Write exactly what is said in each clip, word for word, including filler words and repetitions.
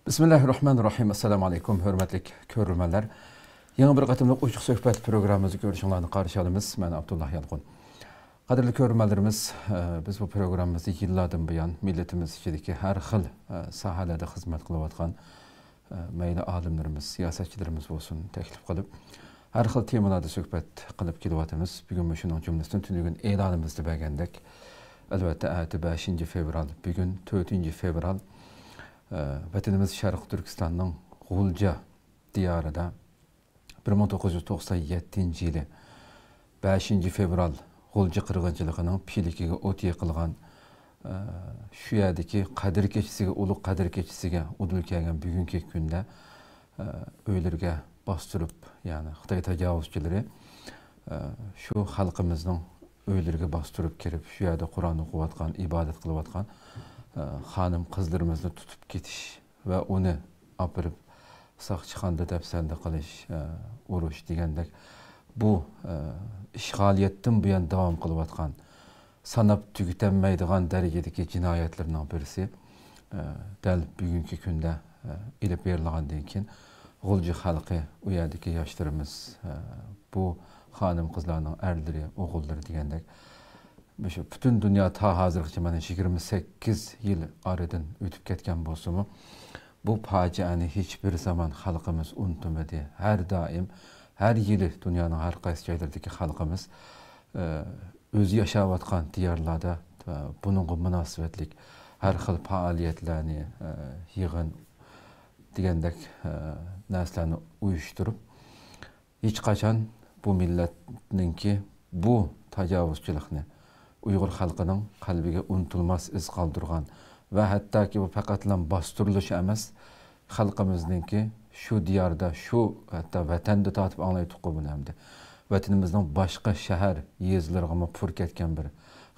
بىسمىللاھىررەھمانىررەھىم. ئەسسالامۇ ئەلەيكۇم، ھۆرمەتلىك كۆرۈرمەنلەر. يېڭى بىر قېتىملىق ئوچۇق سۆھبەت پروگراممىمىزدا كۆرۈشۈڭلارنى قارشى ئالىمىز. مەن ئابدۇللا يالقۇن. قەدىرلىك كۆرۈرمەنلىرىمىز، ئە، بىز بۇ پروگراممىمىزدا يىللاردىن بۇيان مىللىتىمىز ئىچىدىكى ھەر خىل، ئە، ساھەلەردە خىزمەت قىلىۋاتقان، ئە، مەيلى ئالىملىرىمىز، سىياسەتچىلىرىمىز بولسۇن، تەكلىپ قىلىپ، ھەر خىل تېمىلاردا سۆھبەت قىلىپ كېلىۋاتىمىز. بۈگۈنمۇ شۇنىڭ جۈملىسىدىن تۈنۈگۈن ئېلانىمىزدا بەرگەندەك، ئەلۋەتتە، ئەتە بەشىنچى فېۋرال، بۈگۈن تۆتىنچى فېۋرال، ئە، ۋەتىنىمىز شەرقىي تۈركىستاننىڭ غۇلجا دىيارىدا بىر مىڭ توققۇز يۈز توقسان يەتتىنچى يىلى بەشىنچى فېۋرال غۇلجا قىرغىنچىلىقىنىڭ پىلىكىگە ئوت يېقىلغان، ئە، شۇ يەردىكى قەدىر كېچىسىگە، ئۇلۇغ قەدىر كېچىسىگە ئۇدۇل كەلگەن بۈگۈنكى كۈندە، ئە، ئۆيلىرىگە باستۇرۇپ، يەنى خىتاي تاجاۋۇزچىلىرى، ئە، شۇ خەلقىمىزنىڭ ئۆيلىرىگە باستۇرۇپ كىرىپ، شۇ يەردە قۇرئان ئوقۇۋاتقان، ئىبادەت قىلىۋاتقان، ئە، خانىم قىزلىرىمىزنى تۇتۇپ كېتىش، ۋە ئۇنى ئاپىرىپ ساقچىخانىدا دەپسەندە قىلىش، ئە، ئۇرۇش دېگەندەك بۇ، ئە، ئىشغالىيەتتىن بۇيان داۋام قىلىۋاتقان، ساناپ تۈگىتەلمەيدىغان دەرىجىدىكى جىنايەتلىرىنىڭ بىرسى، ئە، دەل بۈگۈنكى كۈندە، ئە، ئېلىپ بېرىلغاندىن كېيىن، غۇلجا خەلقى، ئۇ يەردىكى ياشلىرىمىز، ئە، بۇ خانىم قىزلارنىڭ ئەرلىرى، ئوغۇللىرى دېگەندەك، مۇشۇ پۈتۈن دۇنيا تا ھازىرغىچە مانا يىگىرمە سەككىز يىل ئارىدىن ئۆتۈپ كەتكەن بولسىمۇ، بۇ پاجىئەنى ھېچبىر زامان خەلقىمىز ئۇنتۇمىدى. ھەر دائىم، ھەر يىلى دۇنيانىڭ ھەر قايسى جايلىرىدىكى خەلقىمىز، ئە، ئۆزى ياشاۋاتقان دىيارلاردا، ئە، بۇنىڭغا مۇناسىۋەتلىك ھەر خىل پائالىيەتلەرنى، ئە، يىغىن دېگەندەك، ئە، نەرسىلەرنى ئۇيۇشتۇرۇپ، ھېچقاچان بۇ مىللەتنىڭكى بۇ تاجاۋۇزچىلىقنى، ئۇيغۇر خەلقىنىڭ قەلبىگە ئۇنتۇلماس ئىز قالدۇرغان ۋە ھەتتاكى بۇ پەقەتلا باستۇرۇلۇشى ئەمەس، خەلقىمىزنىڭكى شۇ دىياردا، شۇ ھەتتا ۋەتەندە تارتىپ ئاڭلايتتۇققۇ بۇنى ئەمدى. ۋەتىنىمىزنىڭ باشقا شەھەر، يېزىلىرىغىمۇ پۇر كەتكەن بىر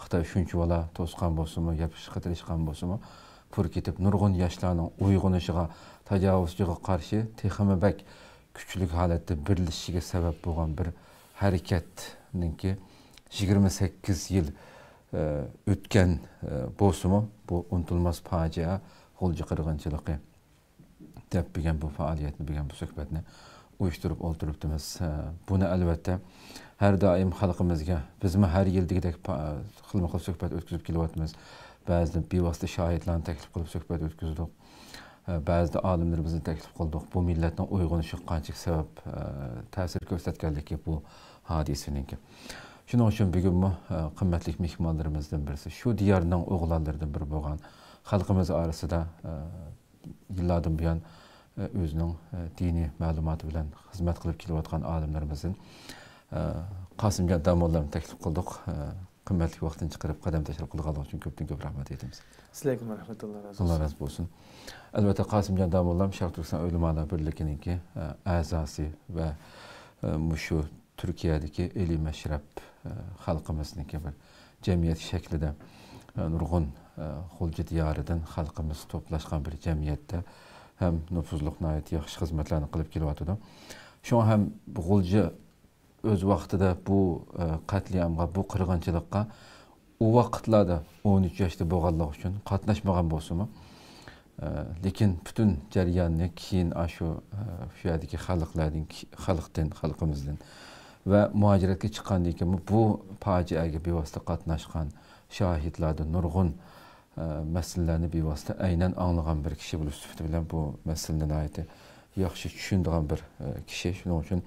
خىتاي شۇنچىۋالا توسقان بولسىمۇ، ياپىشقا تىرىشقان بولسىمۇ، پۇر كېتىپ نۇرغۇن ياشلارنىڭ ئويغىنىشىغا، تاجاۋۇزچىغا قارشى تېخىمۇ بەك كۈچلۈك ھالەتتە بىرلىشىشىگە سەۋەب بولغان بىر ھەرىكەتنىڭكى يىگىرمە سەككىز يىل، ئە، ئۆتكەن، ئە، بولسىمۇ، بۇ ئۇنتۇلماس پاجىئە، غۇلجا قىرغىنچىلىقى دەپ بۈگۈن بۇ پائالىيەتنى، بۈگۈن بۇ سۆھبەتنى ئۇيۇشتۇرۇپ ئولتۇرۇپتىمىز. ئە، بۇنى ئەلۋەتتە ھەر دائىم خەلقىمىزگە، بىزمۇ ھەر يىل دېگۈدەك پا-، خىلمۇ خىل سۆھبەت ئۆتكۈزۈپ كېلىۋاتىمىز. بەزىدە بىۋاسىتە شاھىتلارنى تەكلىپ قىلىپ سۆھبەت ئۆتكۈزدۇق. ئە، بەزىدە ئالىملىرىمىزنى تەكلىپ قىلدۇق. بۇ مىللەتنىڭ ئويغىنىشىغا قانچىلىك سەۋەب، ئە، تەسىر كۆرسەتكەنلىكى بۇ ھادىسىنىڭكى. شۇنىڭ ئۈچۈن بۈگۈنمۇ، ئە، قىممەتلىك مېھمانلىرىمىزدىن بىرسى، شۇ دىيارنىڭ ئوغلانلىرىدىن بىرى بولغان خەلقىمىز ئارىسىدا، ئە، يىللاردىن بۇيان، ئە، ئۆزىنىڭ، ئە، دىنىي مەلۇماتى بىلەن خىزمەت قىلىپ كېلىۋاتقان ئالىملىرىمىزدىن، ئە، قاسىمجان داموللامنى تەكلىپ قىلدۇق. ئە، قىممەتلىك ۋاقتىنى چىقىرىپ قەدەم تەشرىپ قىلغانلىقى ئۈچۈن كۆپتىن كۆپ رەھمەت ئېيتىمىز. سىلەرگىمۇ رەھمەت، ئاللا رازى بولسۇن. ئاللا رازى بولسۇن. ئەلۋەتتە، قاسىمجان داموللام شەرقىي تۈركىستان ئۆلىمالار بىرلىكىنىڭكى، ئە، ئەزاسى ۋە، ئە، مۇشۇ تۈركىيەدىكى ئېلى مەشرەپ، ئە، خەلقىمىزنىڭكى بىر جەمئىيەت شەكلىدە، ئە، نۇرغۇن، ئە، غۇلجا دىيارىدىن خەلقىمىز توپلاشقان بىر جەمئىيەتتە ھەم نوپۇزلۇق ناھايىتى ياخشى خىزمەتلەرنى قىلىپ كېلىۋاتىدۇ. شۇڭا ھەم غۇلجا ئۆز ۋاقتىدا بۇ، ئە، قەتلىئامغا، بۇ قىرغىنچىلىققا ئۇ ۋاقىتلاردا ئون ئۈچ ياشتا بولغانلىقى ئۈچۈن قاتناشمىغان بولسىمۇ، ئە، لېكىن پۈتۈن جەرياننى كېيىن ئاشۇ، ئە، شۇ يەردىكى خەلقلەردىن، خەلقتىن، خەلقىمىزدىن ۋە مۇھاجىرەتكە چىققاندىن كېيىنمۇ بۇ پاجىئەگە بىۋاسىتە قاتناشقان شاھىتلاردىن نۇرغۇن، ئە، مەسىلىلەرنى بىۋاسىتە ئەينەن ئاڭلىغان بىر كىشى بولۇش سۈپىتى بىلەن بۇ مەسىلىنى ناھايىتى ياخشى چۈشىنىدىغان بىر، ئە، كىشى. شۇنىڭ ئۈچۈن،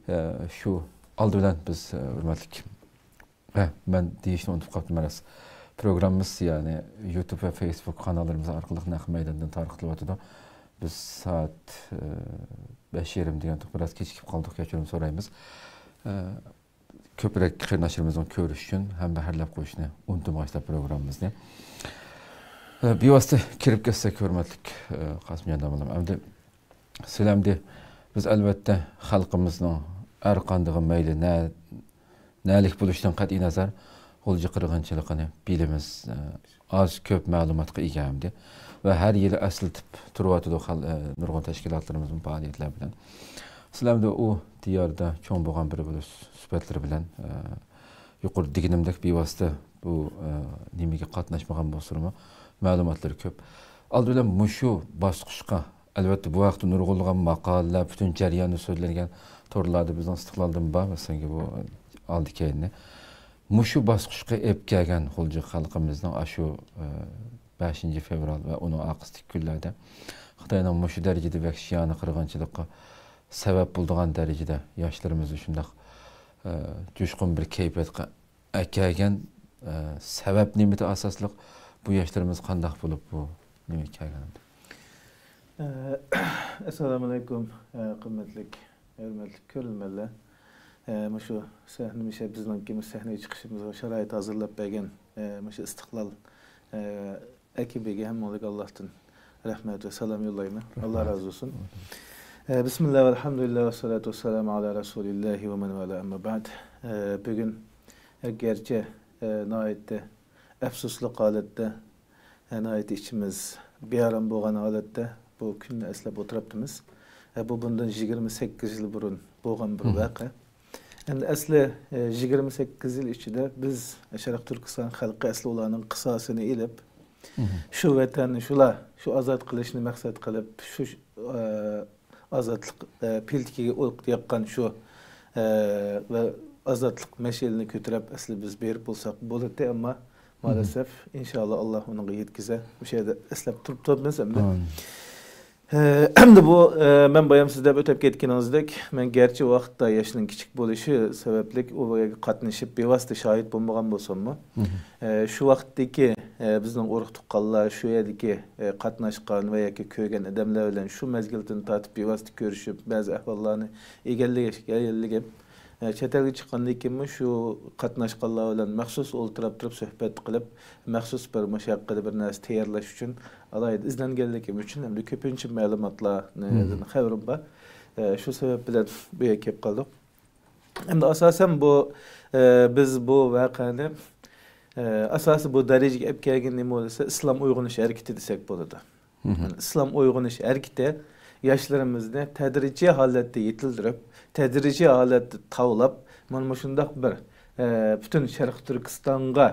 ئە، شۇ ئالدى بىلەن بىز، ئە، ھۆرمەتلىك ھە، مەن دېيىشنى ئۇنتۇپ قاپتىمەن راست. پروگراممىمىز، يەنى يۇتۇب ۋە فېيسبۇك قاناللىرىمىز ئارقىلىق نەق مەيداندىن تارقىتىلىۋاتىدۇ. بىز سائەت، ئى، بەش يېرىم دېگەن توپ بىراز كېچىكىپ قالدۇق، كەچۈرۈم سورايمىز. ئى، كۆپرەك قېرىنداشلىرىمىزنىڭ كۆرۈشى ئۈچۈن ھەم بەھرىلەپ قويۇشنى ئۇنتۇمايسىلەر پروگراممىمىزنى. ئى، بىۋاسىتە كىرىپ كەتسەك، ھۆرمەتلىك، ئى، قاسىمجان داموللام. ئەمدى سىلەر ئەمدى، بىز ئەلۋەتتە خەلقىمىزنىڭ ھەر قاندىقى مەيلى نە، نەلىك بولۇشىدىن قەتئىينەزەر، غۇلجا قىرغىنچىلىقىنى بىلىمىز، ئە، ئاز كۆپ مەلۇماتقا ئىگە ئەمدى. ۋە ھەر يىلى ئەسلىتىپ تۇرۇۋاتىدۇ خەل-، ئە، نۇرغۇن تەشكىلاتلىرىمىزمۇ پائالىيەتلەر بىلەن. سىلەر ئەمدى ئۇ دىياردا چوڭ بولغان بىرى بولۇش سۈپەتلىرى بىلەن، ئە، يۇقىرىدا دېگىنىمدەك بىۋاسىتە بۇ، ئە، نېمىگە قاتناشمىغان بولسىمۇ، مەلۇماتلىرى كۆپ. ئالدى بىلەن مۇشۇ باسقۇچقا، ئەلۋەتتە، بۇ ھەقتە نۇرغۇنلىغان ماقالىلەر، پۈتۈن جەريانى سۆزلەنگەن تورلاردا بىزنىڭ ئىستىقلالدىن بار، مەسىلەن، بۇ ئالدى كەينىنى. مۇشۇ باسقۇچقا ئېلىپ كەلگەن غۇلجا خەلقىمىزنىڭ ئاشۇ، ئە، بەشىنچى فېۋرال ۋە ئۇنىڭ ئارقىسىدىكى كۈنلەردە خىتاينىڭ مۇشۇ دەرىجىدە ۋەھشىيانە قىرغىنچىلىققا سەۋەب بولىدىغان دەرىجىدە ياشلىرىمىزنى شۇنداق، ئە، جۇشقۇن بىر كەيپىياتقا ئەكەلگەن، ئە، سەۋەب نېمىدە ئاساسلىق؟ بۇ ياشلىرىمىز قانداق بولۇپ بۇ نېمىگە كەلگەن؟ ئە، ئەسسالامۇئەلەيكۇم، ئە، قىممەتلىك، ھۆرمەتلىك كۆرۈرمەنلەر. ئە، مۇشۇ سەھنە، مۇشۇ بىزنىڭكى سەھنىگە چىقىشىمىزغا شارائىت ھازىرلاپ بەرگەن، ئە، مۇشۇ ئىستىقلال، ئە، ئەكىبىگە ھەممىڭلارغا ئاللاھتىن رەھمەت ۋە سالام يوللايمەن. ئاللا رازى بولسۇن. ئە، بىسمىللا ۋەلھەمدۇلىللا ۋەسسالاتۇ ۋەسسالامۇ ئالا رەسۇلىللاھى ۋە مەن ۋالا، ئەمما بەئد. ئە، بۈگۈن، ئە، گەرچە، ئە، ناھايىتى ئەپسۇسلۇق ھالەتتە، ئە، ناھايىتى ئىچىمىز بىئارام بولغان ھالەتتە بۇ كۈننى ئەسلەپ ئولتۇرۇپتىمىز. ئە، بۇ بۇندىن يىگىرمە سەككىز يىل بۇرۇن بولغان بىر ۋەقە. ئەمدى ئەسلى، ئە، يىگىرمە سەككىز يىل ئىچىدە بىز شەرقىي تۈركىستان خەلقى ئەسلى ئۇلارنىڭ قىساسىنى ئېلىپ، شۇ ۋەتەننى شۇلار، شۇ ئازاد قىلىشنى مەقسەت قىلىپ، شۇ، ئە، ئازادلىق، ئە، پىلتىكىگە ئوت ياققان شۇ، ئە، ۋە ئازادلىق مەشئىلىنى كۆتۈرۈپ، ئەسلى بىز بېرىپ بولساق بولاتتى، ئەمما مائەلەسەف، ئىنشائاللا، ئاللا ئۇنىڭغا يەتكۈزە. مۇشۇ يەردە ئەسلەپ تۇرۇپ تۇرىمىز ئەمدى. ئە، ئەمدى بۇ، ئە، مەن بايام سىز دەپ ئۆتۈپ كەتكىنىڭىزدەك، مەن گەرچە ۋاقىتتا ياشنىڭ كىچىك بولۇشى سەۋەبلىك ئۇ يەرگە قاتنىشىپ بىۋاسىتە شاھىت بولمىغان بولساممۇ، ئە، شۇ ۋاقىتتىكى، ئە، بىزنىڭ ئۇرۇق تۇغقانلار، شۇ يەردىكى، ئە، قاتناشقان ۋە ياكى كۆرگەن ئادەملەر بىلەن شۇ مەزگىلدىن تارتىپ بىۋاسىتە كۆرۈشۈپ، بەزى ئەھۋاللارنى ئىگىلىگەن، ئە، چەت ئەلگە چىققاندىن كېيىنمۇ شۇ قاتناشقانلار بىلەن مەخسۇس ئولتۇراپ تۇرۇپ سۆھبەت قىلىپ، مەخسۇس بىر مۇشۇ ھەققىدە بىر نەرسە تەييارلاش ئۈچۈن ئالاھىدە ئىزدەنگەنلىكىم ئۈچۈن، ئەمدى كۆپىنچە مەلۇماتلاردىن خەۋىرىم بار. ئە، شۇ سەۋەب بىلەن بۇ يەرگە كېلىپ قالدۇق. ئەمدى ئاساسەن بۇ، ئە، بىز بۇ ۋەقەنى، ئە، ئاساسىي بۇ دەرىجىگە ئەپ كەلگىنى نېمە بولسا، ئىسلام ئويغىنىش ھەرىكىتى دېسەك بولىدۇ. ئىسلام ئويغىنىش ھەرىكىتى ياشلىرىمىزنى تەدرىجىي ھالەتتە يېتىلدۈرۈپ، تەدرىجىي ھالەتتە تاۋلاپ، مانا مۇشۇنداق بىر، ئە، پۈتۈن شەرقىي تۈركىستانغا،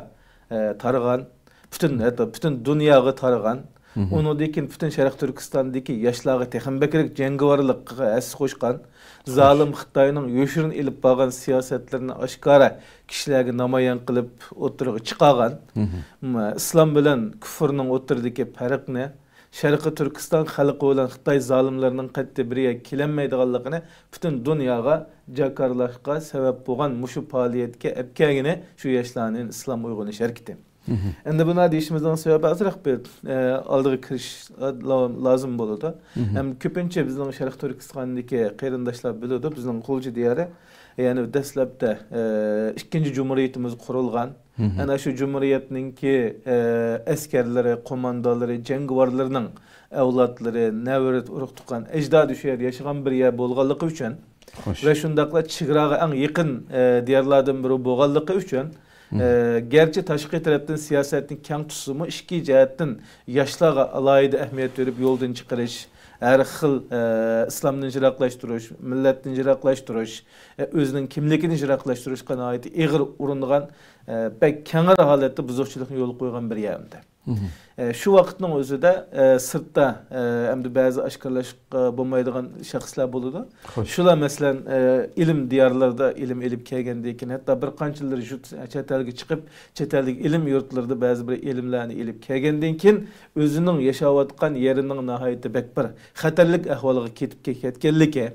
ئە، تارىغان، پۈتۈن، ھەتتا پۈتۈن دۇنياغا تارىغان، ئۇنىڭدىن كېيىن پۈتۈن شەرقىي تۈركىستاندىكى ياشلارغا تېخىمۇ بەكرەك جەڭگىۋارلىققا ھەسسە قوشقان، زالىم خىتاينىڭ يوشۇرۇن ئېلىپ بارغان سىياسەتلىرىنى ئاشكارا كىشىلەرگە نامايان قىلىپ ئوتتۇرىغا چىقارغان، م، ئىسلام بىلەن كۇفرنىڭ ئوتتۇرىدىكى پەرقنى، شەرقىي تۈركىستان خەلقى بىلەن خىتاي زالىملىرىنىڭ قەتئىي بىر يەرگە كېلەلمەيدىغانلىقىنى پۈتۈن دۇنياغا جاكارلاشقا سەۋەب بولغان مۇشۇ پائالىيەتكە ئەپ كەلگىنى شۇ ياشلارنى ئىسلام ئويغىنىش ھەرىكىتى. ئەمدى بۇنى دېيىشىمىزنىڭ سەۋەبى ئازراق بىر، ئە، ئالدىغا كىرىش لا-، لازىم بولىدۇ. ھەم كۆپىنچە بىزنىڭ شەرقىي تۈركىستاندىكى قېرىنداشلار بىلىدۇ، بىزنىڭ غۇلجا دىيارى، يەنى دەسلەپتە، ئە، ئىككىنچى جۇمھۇرىيىتىمىز قۇرۇلغان. ئەنە شۇ جۇمھۇرىيەتنىڭكى، ئە، ئەسكەرلىرى، قوماندانلىرى، جەڭگىۋارلىرىنىڭ ئەۋلادلىرى، نەۋرە، ئۇرۇق-تۇغقان، ئەجدادى شۇ يەردە ياشىغان بىر يەر بولغانلىقى ئۈچۈن، ۋە شۇنداقلا چېگراغا ئەڭ يېقىن، ئە، دىيارلاردىن بىرى بولغانلىقى ئۈچۈن، ئە، گەرچە تاشقى تەرەپتىن سىياسەتنى كەڭ تۇتسىمۇ، ئىچكى جەھەتتىن ياشلارغا ئالاھىدە ئەھمىيەت بېرىپ يولدىن چىقىرىش، ھەر خىل، ئە، ئىسلامدىن يىراقلاشتۇرۇش، مىللەتتىن يىراقلاشتۇرۇش، ئە، ئۆزىنىڭ كىملىكىنى يىراقلاشتۇرۇشقا ناھايىتى ئېغىر ئۇرۇنغان، ئە، بەك كەڭرى ھالەتتە بۇزۇقچىلىقنى يولغا قويغان بىر يەر ئەمدى. ئە، شۇ ۋاقىتنىڭ ئۆزىدە، ئە، سىرتتا، ئە، ئەمدى بەزى ئاشكارىلاشقا بولمايدىغان شەخسلەر بولىدۇ. شۇلار، مەسىلەن، ئە، ئىلىم دىيارلىرىدا ئىلىم ئېلىپ كەلگەندىن كېيىن، ھەتتا بىر قانچىلىرى يۇرت، چەت ئەلگە چىقىپ، چەت ئەلدىكى ئىلىم يۇرتلىرىدا بەزى بىر ئىلىملەرنى ئېلىپ كەلگەندىن كېيىن، ئۆزىنىڭ ياشاۋاتقان يېرىنىڭ ناھايىتى بەك بىر خەتەرلىك ئەھۋالغا كېتىپ كەتكەنلىكى،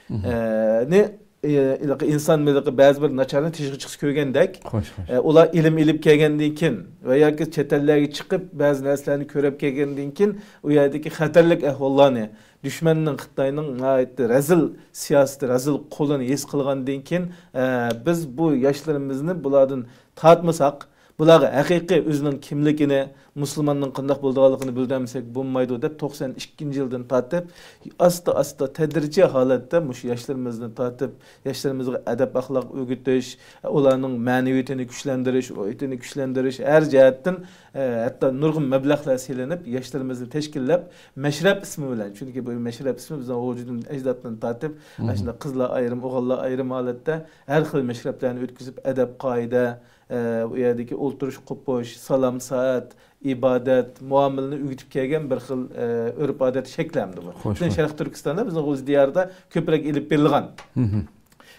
ئە، نى، ئە، ھېلىقى ئىنسان مىللىتى بەزى بىر ناچارنى تېشىغا چىقسا كۆرگەندەك، ئە، ئۇلار ئىلىم ئېلىپ كەلگەندىن كېيىن ۋە ياكى چەت ئەللەرگە چىقىپ، بەزى نەرسىلەرنى كۆرۈپ كەلگەندىن كېيىن، ئۇ يەردىكى خەتەرلىك ئەھۋاللارنى، دۈشمەننىڭ، خىتاينىڭ ناھايىتى رەزىل سىياسىتى، رەزىل قولىنى ھېس قىلغاندىن كېيىن، ئە، بىز بۇ ياشلىرىمىزنى بۇلاردىن تارتمىساق، بۇلارغا ھەقىقىي ئۆزىنىڭ كىملىكىنى، مۇسۇلماننىڭ قانداق بولىدىغانلىقىنى بىلدۈرمىسەك بولمايدۇ دەپ، توقسان ئىككىنچى يىلدىن تارتىپ ئاستا ئاستا تەدرىجىي ھالەتتە مۇشۇ ياشلىرىمىزنى تارتىپ، ياشلىرىمىزغا ئەدەپ ئەخلاق ئۆگىتىش، ئۇلارنىڭ مەنىۋىيىتىنى كۈچلەندۈرۈش، روھىيىتىنى كۈچلەندۈرۈش، ھەر جەھەتتىن، ئە، ھەتتا نۇرغۇن مەبلەغلەر سېلىنىپ، ياشلىرىمىزنى تەشكىللەپ، مەشرەپ ئىسمى بىلەن، چۈنكى بۇ مەشرەپ ئىسمى بىزنىڭ غۇلجىدىن، ئەجدادتىن تارتىپ، مم. ئاشۇنداق قىزلار ئايرىم، ئوغۇللار ئايرىم ھالەتتە ھەر خىل مەشرەپلەرنى ئۆتكۈزۈپ، ئەدەپ، قائىدە، ئە، ئۇ يەردىكى ئولتۇرۇش، قوپۇش، سالام، سائەت، ئىبادەت، مۇئامىلىنى ئۆگىتىپ كەلگەن بىر خىل، ئە، ئۆرپ-ئادەت شەكلەمدى بۇ. خوش، بىزنىڭ خوش. شەرقىي تۈركىستاندا، بىزنىڭ غۇلجا دىيارىدا كۆپرەك ئېلىپ بېرىلغان. مم.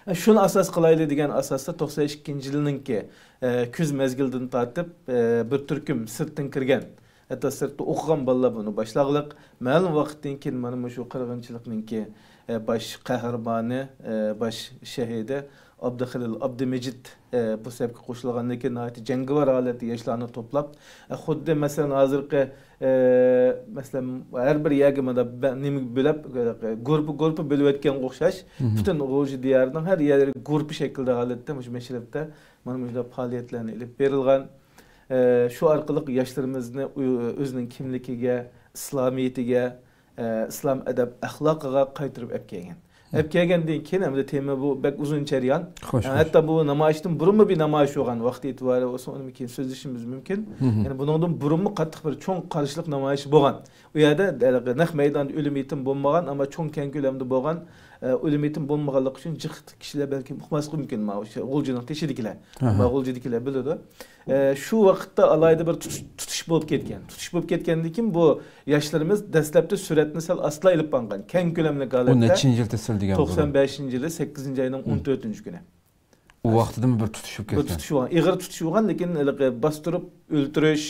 ئە، شۇنى ئاساس قىلايلى دېگەن ئاساستا توقسان ئىككىنچى يىلنىڭكى، ئە، كۈز مەزگىلىدىن تارتىپ، ئە، بىر تۈركۈم سىرتتىن كىرگەن، ھەتتا سىرتتا ئوقۇغان بالىلار بۇنى باشلاغلىق. مەلۇم ۋاقىتتىن كېيىن مانا مۇشۇ قىرغىنچىلىقنىڭكى، ئە، باش قەھرىمانى، ئە، باش شەھىدى ئابدۇخېلىل ئابدۇمىجىت، ئە، بۇ سەپكە قوشۇلغاندىن كېيىن ناھايىتى جەڭگىۋار ھالەتتە ياشلارنى توپلاپ، ئە، خۇددى مەسىلەن ھازىرقى، ئە، مەسىلەن ھەر بىر يەرگە مانا بە-، نېمە بۆلەپ، ئە، گۇرۇپپا، گۇرۇپپا بۆلۈۋەتكەنگە ئوخشاش، مم. پۈتۈن غۇلجا دىيارىنىڭ ھەر يەرلىرىگە گۇرۇپپا شەكلىدە ھالەتتە مۇشۇ مەشرەپتە مانا مۇشۇنداق پائالىيەتلەرنى ئېلىپ بېرىلغان. ئە، شۇ ئارقىلىق ياشلىرىمىزنى ئۆ-، ئۆزىنىڭ كىملىكىگە، ئىسلامىيىتىگە، ئە، ئىسلام ئەدەپ ئەخلاقىغا قايتۇرۇپ ئەپ كەلگەن. مم. ئەپ كەلگەندىن كېيىن، ئەمدى تېما بۇ بەك ئۇزۇن جەريان. خوش، ئە، خوش. ھەتتا بۇ نامايىشتىن بۇرۇنمۇ بىر نامايىش بولغان، ۋاقتى ئېتىبارى بولسا ئۇنى كېيىن سۆزلىشىمىز مۇمكىن. مم. يەنى بۇنىڭدىن بۇرۇنمۇ قاتتىق بىر چوڭ قارشىلىق نامايىشى بولغان. ئۇ يەردە، ئە، نەق مەيداندا ئۆلۈم يېتىم بولمىغان، ئەمما چوڭ كەڭ كۆلەمدە بولغان، ئە، ئۆلۈم يېتىم بولمىغانلىقى ئۈچۈن جىق كىشىلەر بەلكىم ئۇقماسلىقى مۇمكىن، ماۋۇ شۇ غۇلجىنىڭ تېشىدىكىلەر. ئەمما غۇلجىدىكىلەر بىلىدۇ. ئە، شۇ ۋاقىتتا ئالاھىدە بىر تۇتۇش، تۇتۇش بولۇپ كەتكەن. تۇتۇش بولۇپ كەتكەندىن كېيىن بۇ ياشلىرىمىز دەسلەپتە سۈرئەتنى سەل ئاستىلا ئېلىپ ماڭغان، كەڭ كۆلەملىك ھالەتتە. ئۇ نەچچىنچى يىل تېسىل دېگەن بۇ؟ توقسان بەشىنچى يىلى، سەككىزىنچى ئاينىڭ ئون تۆتىنچى كۈنى. ئۇ ۋاقتىدىمۇ بىر تۇتۇشۇپ بىر كەتكەن. تۇتۇشۇپ ئالغان، ئېغىر تۇتۇشۇپ ئالغان، لېكىن ھېلىقى باستۇرۇپ ئۆلتۈرۈش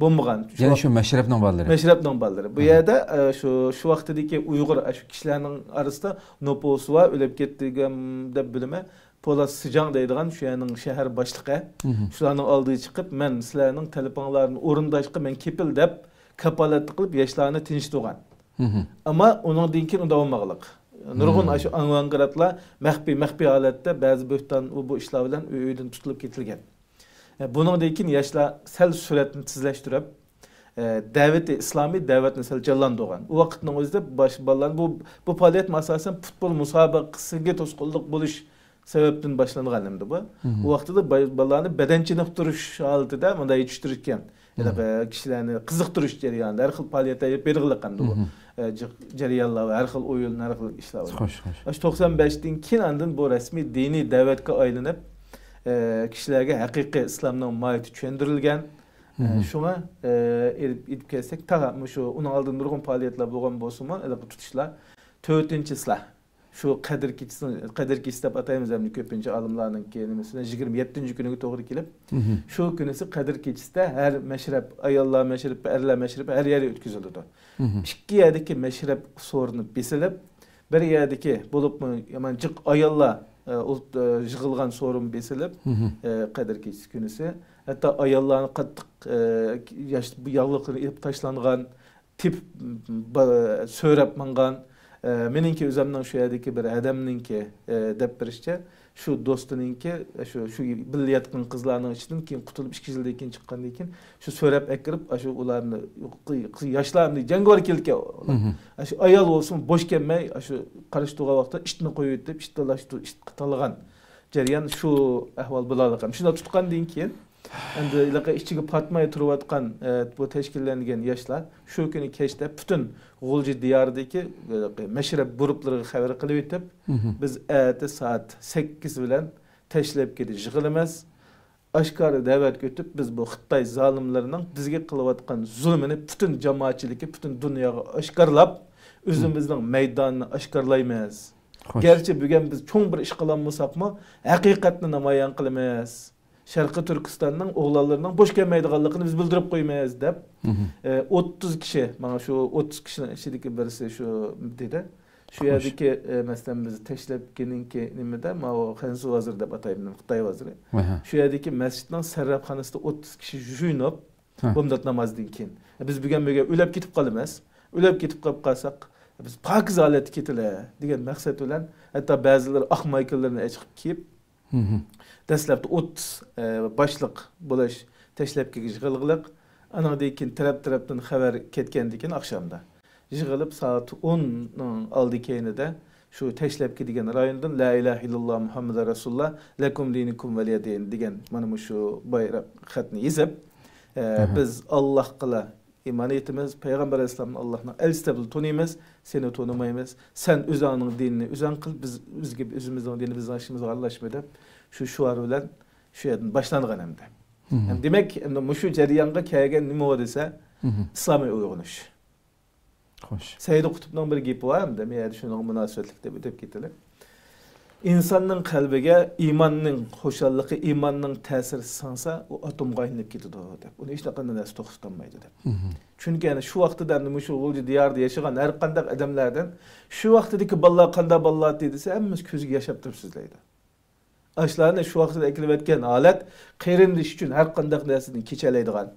بولمىغان. شۇ يەنى ۋاقىت شۇ مەشرەپنىڭ بالىلىرى. مەشرەپنىڭ بالىلىرى. بۇ ئەھە. يەردە، ئە، شۇ، شۇ ۋاقتىدىكى ئۇيغۇر، ئە، شۇ كىشىلەرنىڭ ئارىسىدا نوپۇسى بار، ئۆلۈپ كەتتى دېگەن دەپ بىلىمەن. پولات سىجاڭ دەيدىغان شۇ يەرنىڭ شەھەر باشلىقى. مم. شۇلارنىڭ ئالدىغا چىقىپ، مەن سىلەرنىڭ تەلىپىڭلارنى ئورۇنداشقا مەن كېپىل دەپ كاپالەتلىك قىلىپ ياشلارنى تىنچىتىۋالغان. مم. ئەمما ئۇنىڭدىن كېيىن ئۇنداق بولمىغانلىق. نۇرغۇن مم. ئاشۇ ئاڭۋانگرادلار مەخپىي، مەخپىي ھالەتتە بەزى بۆھتان، ئۇ بۇ ئىشلار بىلەن ئۆي-، ئۆيدىن تۇتۇلۇپ كېتىلگەن. ئە، بۇنىڭدىن كېيىن ياشلار سەل سۈرئەتنى تېزلەشتۈرۈپ، ئە، دەۋىتى ئىسلامىي دەۋەتنى سەل جانلاندۇرغان. ئۇ ۋاقىتنىڭ ئۆزىدە باش-، بالىلارنى بۇ، بۇ پائالىيەتمۇ ئاساسەن پۇتبول مۇسابىقىسىگە توسقۇنلۇق بولۇش سەۋەبتىن باشلانغان ئەمدى بۇ. مم. ئۇ ۋاقتىدا با-، بالىلارنى بەدەن چېنىقتۇرۇش ھالىتىدە مۇنداق يېتىشتۈرۈشكەن. مم. ھېلىقى كىشىلەرنى قىزىقتۇرۇش جەريانىدا ھەر خىل پائالىيەتلەر ئېلىپ بېرىلغان ئەمدى بۇ. مم. ئە، جىق-، جەريانلار ۋە ھەر خىل ئويۇن، ھەر خىل ئىشلار بار. خوش، خوش. ئاشۇ توقسان بەشتىن كېيىن ئاندىن بۇ رەسمىي دىنىي دەۋەتكە ئايلىنىپ، ئە، كىشىلەرگە ھەقىقىي ئىسلامنىڭ ماھىيىتى چۈشەندۈرۈلگەن. ئە، مم. شۇڭا، ئە، ئېلىپ، ئېلىپ كەلسەك، تا مۇشۇ ئۇنىڭ ئالدىدا نۇرغۇن پائالىيەتلەر بولغان بولسىمۇ، ھېلىقى تۇتۇشلار تۆتىنچى ئىسلاھ. شۇ قەدىر كېچىسى، قەدىر كېچىسى دەپ ئاتايمىز ئەمدى كۆپىنچە ئالىملارنىڭكى نېمىسى بىلەن يىگىرمە يەتتىنچى كۈنىگە توغرا كېلىپ، مم. شۇ كۈنىسى قەدىر كېچىسىدە ھەر مەشرەپ، ئاياللار مەشرىپى، ئەرلەر مەشرىپى ھەر يەردە ئۆتكۈزۈلىدۇ. مم. ئىككى يەردىكى مەشرەپ سورۇنى بېسىلىپ، بىر يەردىكى بولۇپمۇ يامان جىق ئاياللار، ئە، ئۇل-، ئە، يىغىلغان سورۇن بېسىلىپ، مم. ئە، قەدىر كېچىسى كۈنىسى ھەتتا ئاياللارنى قاتتىق، ئە، ياش-، ياغلىقلىرى ئېلىپ تاشلانغان، تېپىپ، با-، سۆرەپ ماڭغان. ئە، مېنىڭكى ئۆزۈمنىڭ شۇ يەردىكى بىر ھەدەمنىڭكى، ئە، دەپ بېرىشىچە، شۇ دوستىنىڭكى، شۇ، شۇ بىللە ياتقان قىزلارنىڭ ئىچىدىن كېيىن قۇتۇلۇپ، ئىككى يىلدىن كېيىن چىققاندىن كېيىن، شۇ سۆرەپ ئەكىرىپ، ئاشۇ ئۇلارنى، قىز، ياشلارنى جەڭگىۋار كېلىدىكەن. مم. ئاشۇ ئايال بولسىمۇ بوش كەلمەي، ئاشۇ قارشى تۇرغان ۋاقىتتا ئىتنى قويۇۋېتىپ، ئىت تالاشتۇر-، ئىت تالىغان جەريان شۇ ئەھۋال بولارلىقى. شۇنداق تۇتقاندىن كېيىن، ئەمدى ھېلىقى ئىچىگە پاتماي تۇرۇۋاتقان، ئە، بۇ تەشكىللەنگەن ياشلار شۇ كۈنى كەچتە پۈتۈن غۇلجا دىيارىدىكى، ھېلىقى مەشرەپ گۇرۇپپىلىرىغا خەۋەر قىلىۋېتىپ، مم. بىز ئەتە سائەت سەككىز بىلەن تەشلەپكىدە يىغىلىمىز. ئاشكارا دەۋەتكە ئۆتۈپ، بىز بۇ خىتاي زالىملىرىنىڭ بىزگە قىلىۋاتقان زۇلمىنى پۈتۈن جامائەتچىلىككە، پۈتۈن دۇنياغا ئاشكارىلاپ، مم. ئۆزىمىزنىڭ مەيدانىنى ئاشكارىلايمىز. خوش. گەرچە بۈگۈن بىز چوڭ بىر ئىش قىلالمىساقمۇ، ھەقىقەتنى نامايان قىلىمىز. شەرقىي تۈركىستاننىڭ ئوغلانلىرىنىڭ بوش كەلمەيدىغانلىقىنى بىز بىلدۈرۈپ قويىمىز، دەپ، مم. ئە، ئوتتۇز كىشى، ماڭا شۇ ئوتتۇز كىشىنىڭ ئىچىدىكى بىرسى شۇ دېدى. شۇ خوش. يەردىكى، ئە، مەسىلەن، بىز تەشلەپكىنىڭكى نېمىدە، ماۋۇ خەنزۇ ھازىرى دەپ ئاتايمەن، خىتاي ھازىرى. ئەھە. شۇ يەردىكى مەسچىتنىڭ سەررەپخانىسىدا ئوتتۇز كىشى يۇيۇنۇپ، ھە. بامدات نامازىدىن كېيىن. بىز بۈگۈن بۈگۈن ئۆلۈپ كېتىپ قالىمىز. ئۆلۈپ كېتىپ قاپ قالساق، بىز پاكىز ھالەتتە كېتىلە، دېگەن مەقسەت بىلەن، ھەتتا بەزىلىرى ئاق مايكىلىرىنى ئېچىقىپ كىيىپ، مم. دەسلەپتە ئوتتۇز، ئە، باشلىق بولۇش تەشلەپكىگە يىغىلغىلىق. ئانىڭدىن كېيىن تەرەپ-تەرەپتىن خەۋەر كەتكەندىن كېيىن ئاخشامدا يىغىلىپ، سائەت ئوننىڭ ئالدى كەينىدە شۇ تەشلەپكە دېگەن رايوندىن لا ئىلاھە ئىللاللا مۇھەممەدۇر رەسۇلۇللا لەكۇم دىنۇكۇم ۋەلىيە دىن دېگەن مانا مۇشۇ بايراق خەتنى يېزىپ، ئە، بىز ئاللاھقىلا ئىمان ئېيتىمىز، پەيغەمبەر ئەلەيھىسسالامنى ئاللاھنىڭ ئەلچىسى دەپلا تونۇيمىز، سېنى تونۇمايمىز، سەن ئۆزۈڭنىڭ دىنىنى ئۆزۈڭ قىل، بىز، بىزگە، ئۆزىمىزنىڭ دىنى بىزنىڭ ئىشىمىزغا ئارىلاشما دەپ شۇ شوئار بىلەن شۇ يەردىن باشلانغان ئەمدى. ھەم دېمەك، ئەمدى مۇشۇ جەريانغا كەلگەن نېمە دېسە، ئىسلامىي ئويغىنىش. خوش. سەيدى قۇتۇبنىڭ بىر گېپى بار، ئەمدى مەن يەنە شۇنىڭغا مۇناسىۋەتلىك دەپ ئۆتۈپ كېتەيلى. ئىنساننىڭ قەلبىگە ئىماننىڭ خۇشاللىقى، ئىماننىڭ تەسىرى سىڭسە، ئۇ ئاتومغا ئايلىنىپ كېتىدۇ دەپ. ئۇنى ھېچقانداق نەرسە توختىتالمايدۇ دەپ. چۈنكى ئەنە شۇ ۋاقتىدا ئەمدى مۇشۇ غۇلجا دىيارىدا ياشىغان ھەر قانداق ئادەملەردىن شۇ ۋاقتىدىكى بالىلار قانداق بالىلار ئىدى دېسە، ھەممىسى كۆزىگە ياش ئاپتۇرۇپ سۆزلەيدۇ. ئاشۇلارنى شۇ ۋاقتىدا ئەكېلىۋەتكەن ھالەت قېرىندىشى ئۈچۈن ھەر قانداق نەرسىدىن كېچەلەيدىغان.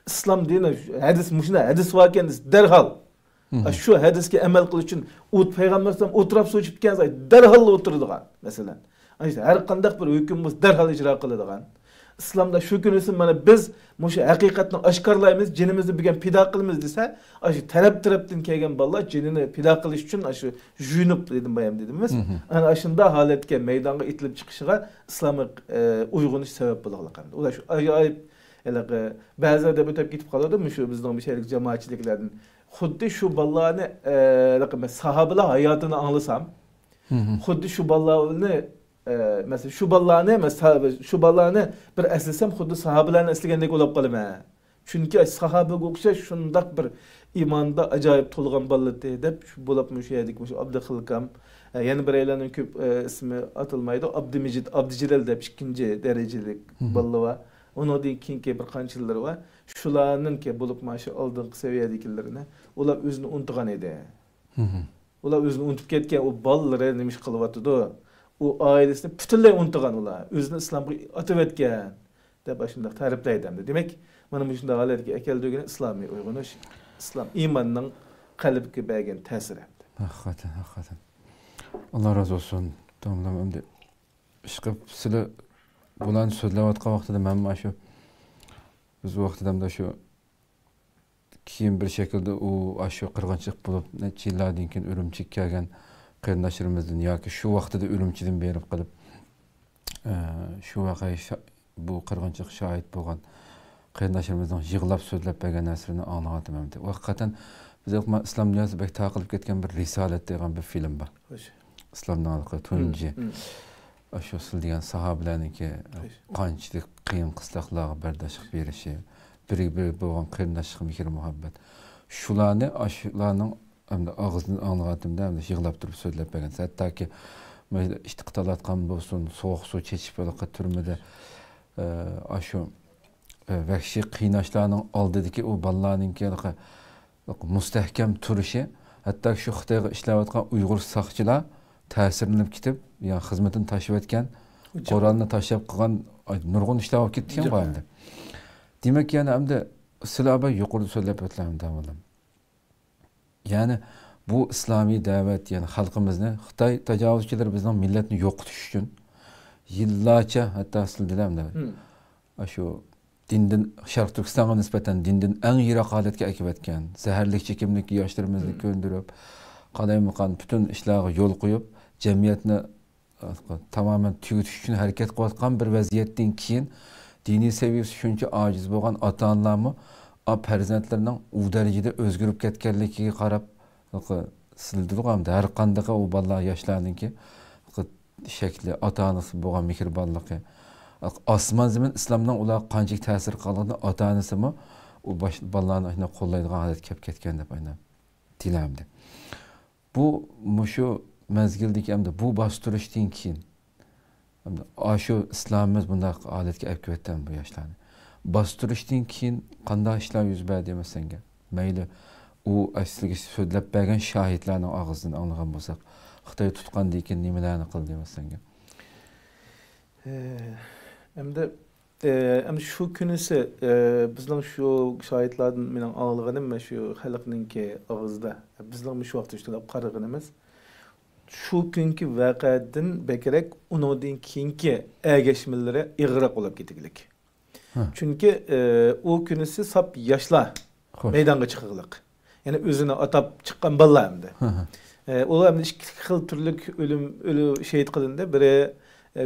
ئىسلام دىنى ھەدىس، مۇشۇنداق ھەدىس باركەن دېسە، دەرھال. ئا، شۇ ھەدىسكە ئەمەل قىلىش ئۈچۈن ئۇ پەيغەمبەر ئەلەيھىسسالام ئوتتۇرا سۇ ئىچىپ كەلسە، دەرھال ئولتۇرىدىغان، مەسىلەن. ئاشۇ ھەر قانداق بىر ھۆكۈم بولسا، دەرھال ئىجرا قىلىدىغان. ئىسلامدا شۇ كۈنىسى مانا بىز مۇشۇ ھەقىقەتنى ئاشكارىلايمىز، جېنىمىزنى بۈگۈن پىدا قىلىمىز دېسە، ئاشۇ تەرەپ-تەرەپتىن كەلگەن بالىلار جېنىنى پىدا قىلىش ئۈچۈن ئاشۇ يۇيۇنۇپ دېدىم، بايام دېدىمىز. ئەنە ئاشۇنداق ھالەتكە مەيدانغا ئېتىلىپ چىقىشىغا ئىسلامىي، ئە، ئويغىنىش سەۋەب بولغانلىقى. ئۇلار شۇ ئاجايىپ، ھېلىقى بەزىلەر دەپ ئۆتۈپ كېتىپ قالىدۇ، مۇشۇ بىزنىڭ مۇشۇ ھېلىقى جامائەتچىلىكلەردىن. خۇددى شۇ بالىلارنى، ئە، ھېلىقى ساھابىلار ھاياتىنى ئاڭلىسام، خۇددى شۇ بالىلارنى، ئە، مەسىلەن، شۇ بالىلارنى، مەسىلەن، شۇ بالىلارنى بىر ئەسلىسەم، خۇددى ساھابىلەرنى ئەسلىگەندەك بولۇپ قالىمەن. چۈنكى ساھابىگە ئوخشاش شۇنداق بىر ئىماندا ئاجايىپ تولغان بالا ئىدى دەپ، شۇ بولۇپ مۇشۇ يەردىكى مۇشۇ ئابدۇخىلقام، ئە، يەنە بىرەيلەننىڭ كۆپ، ئە، ئىسمى ئاتالمايدۇ. ئابدۇمىجىت، ئابدۇجېلىل دەپ ئىككىنچى دەرىجىلىك بالىلار بار. ئۇنىڭدىن كېيىنكى بىر قانچىلىرى بار. شۇلارنىڭكى بولۇپ مانا شۇ ئالدىنقى سەۋىيەدىكىلىرىنى ئۇلار ئۆزىنى ئۇنتۇغان ئىدى. ئۇلار ئۆزىنى ئۇنتۇپ كەتكەن، ئۇ بالىلىرى نېمە ئىش قىلىۋاتىدۇ؟ ئۇ ئائىلىسىنى پۈتۈنلەي ئۇنتۇغان ئۇلار. ئۆزىنى ئىسلامغا ئاتىۋەتكەن، دەپ ئاشۇنداق تەرىپلەيدۇ ئەمدى. دېمەك، مانا مۇشۇنداق ھالەتكە ئەكەلدۈرگىنى ئىسلامىي ئويغىنىش، ئىسلام ئىماننىڭ قەلبكە بەرگەن تەسىرى ئەمدى. ھەقىقەتەن، ھەقىقەتەن. ئاللا رازى بولسۇن. داۋاملىما ئەمدى ئىشقىلىپ سىلەر بۇلارنى سۆزلەۋاتقان ۋاقتىدا مەنمۇ ئاشۇ، بىز ۋاقتىدا ئەمدى شۇ كېيىن بىر شەكىلدە ئۇ ئاشۇ قىرغىنچىلىق بولۇپ، نەچچە يىللاردىن كېيىن ئۈرۈمچىگە كەلگەن قېرىنداشلىرىمىزدىن ياكى شۇ ۋاقتىدا ئۈرۈمچىدىن بېرىپ قېلىپ، ئە، شۇ ۋەقەگە شا-، بۇ قىرغىنچىلىققا شاھىت بولغان قېرىنداشلىرىمىزنىڭ يىغلاپ سۆزلەپ بەرگەن نەرسىلىرىنى ئاڭلىۋاتىمەن. ھەقىقەتەن بىز ئىسلام دۇنياسى بەك تارقىلىپ كەتكەن بىر رىسالەت دېگەن بىر فىلىم بار. خوش. ئىسلامنىڭ ھېلىقى تۇنجى، ئاشۇ سىز دېگەن ساھابىلەرنىڭكى قانچىلىك قىيىن قىستاقلارغا بەرداشلىق بېرىشى، بىرگە-بىرگە بولغان قېرىنداشلىق، مېھىر-مۇھەببەت. شۇلارنى، ئاشۇلارنىڭ ئەمدى ئاغزىدىن ئاڭلىغانتىمدا، ئەمدى يىغلاپ تۇرۇپ سۆزلەپ بەرگەن. ھەتتاكى مانا ئىت قىتالاتقان بولسۇن، سوغۇق سۇ چېچىپ ھېلىقى تۈرمىدە، ئە، ئاشۇ، ئە، ۋەھشىي قىيناشلارنىڭ ئالدىدىكى ئۇ بالىلارنىڭكى ھېلىقى مۇستەھكەم تۇرۇشى، ھەتتا شۇ خىتايغا ئىشلەۋاتقان ئۇيغۇر ساقچىلار تەسىرلىنىپ كېتىپ، يا خىزمىتىنى تاشلىۋەتكەن، قورالنى تاشلاپ قىلغان، ئاي، نۇرغۇن ئىشلار بولۇپ كېتىدىكەن بۇ ئەمدى. دېمەك، يەنى ئەمدى سىلەر بىر يۇقىرىدا سۆزلەپ ئۆتلەم داۋالام. يەنى بۇ ئىسلامىي دەۋەت، يەنى خەلقىمىزنى خىتاي تاجاۋۇزچىلىرى بىزنىڭ مىللەتنى يوقىتىش ئۈچۈن يىللارچە، ھەتتا سىلەر دېدىم، ئاشۇ دىندىن، شەرقىي تۈركىستانغا نىسبەتەن دىندىن ئەڭ يىراق ھالەتكە ئەكىۋەتكەن، زەھەرلىك چېكىملىك ياشلىرىمىزنى كۆندۈرۈپ، قالايمىقان پۈتۈن ئىشلارغا يول قويۇپ، جەمئىيەتنى تامامەن تۈگىتىش ئۈچۈن ھەرىكەت قىلىۋاتقان بىر ۋەزىيەتتىن كېيىن، دىنىي سەۋىيەسى شۇنچە ئاجىز بولغان ئاتا-ئانىلارمۇ، ئا، پەرزەنتلىرىنىڭ ئۇ دەرىجىدە ئۆزگىرىپ كەتكەنلىكىگە قاراپ، سىلىدۇرغان ھەر قاندىقى ئۇ بالىلار، ياشلارنىڭكى شەكلى، ئاتا-ئانىسى بولغان مېھرىبانلىقى، ئاسمان زېمىن ئىسلامنىڭ ئۇلارغا قانچىلىك تەسىر قىلغانلىقىنى ئاتا-ئانىسىمۇ ئۇ باش-، بالىلارنى شۇنداق قوللايدىغان ھالەتكە كېلىپ كەتكەن دەپ ئاينىم دېيىلەمدى. بۇ، مۇشۇ مەزگىلدىكى ئەمدى بۇ باستۇرۇشتىن كېيىن، ئەمدى ئاشۇ ئىسلامىمىز بۇنداق ھالەتكە ئەپ كېلىۋەتتى بۇ ياشلارنى. باستۇرۇشتىن كېيىن قانداق ئىشلار يۈز بەردى مەسىلەن؟ مەيلى، ئۇ ئەسلىگە سۆزلەپ بەرگەن شاھىتلارنىڭ ئاغزىدىن ئاڭلىغان بولساق، خىتاي تۇتقاندىن كېيىن نېمىلەرنى قىلدى مەسىلەن؟ ئەمدى، ئەمدى شۇ كۈنىسى، بىزنىڭ شۇ شاھىتلاردىن مېنىڭ ئاڭلىغىنىم، مەن شۇ خەلقنىڭكى ئاغزىدا، بىزنىڭ مۇشۇ ۋاقىتتا شۇنداق قارىغىنىمىز، شۇ كۈنكى ۋەقەدىن بەكرەك ئۇنىڭدىن كېيىنكى ئەگەشمىلىرى ئېغىرراق بولۇپ كېتىگلىك. چۈنكى ئۇ كۈنىسى ساپ ياشلار مەيدانغا چىقىرلىق. يەنى ئۆزىنى ئاتاپ چىققان بالىلار ئەمدى. ئۇلار ئەمدى ئىككى خىل تۈرلۈك ئۆلۈم، ئۆلۈ شېھىت قىلىندى. بىرى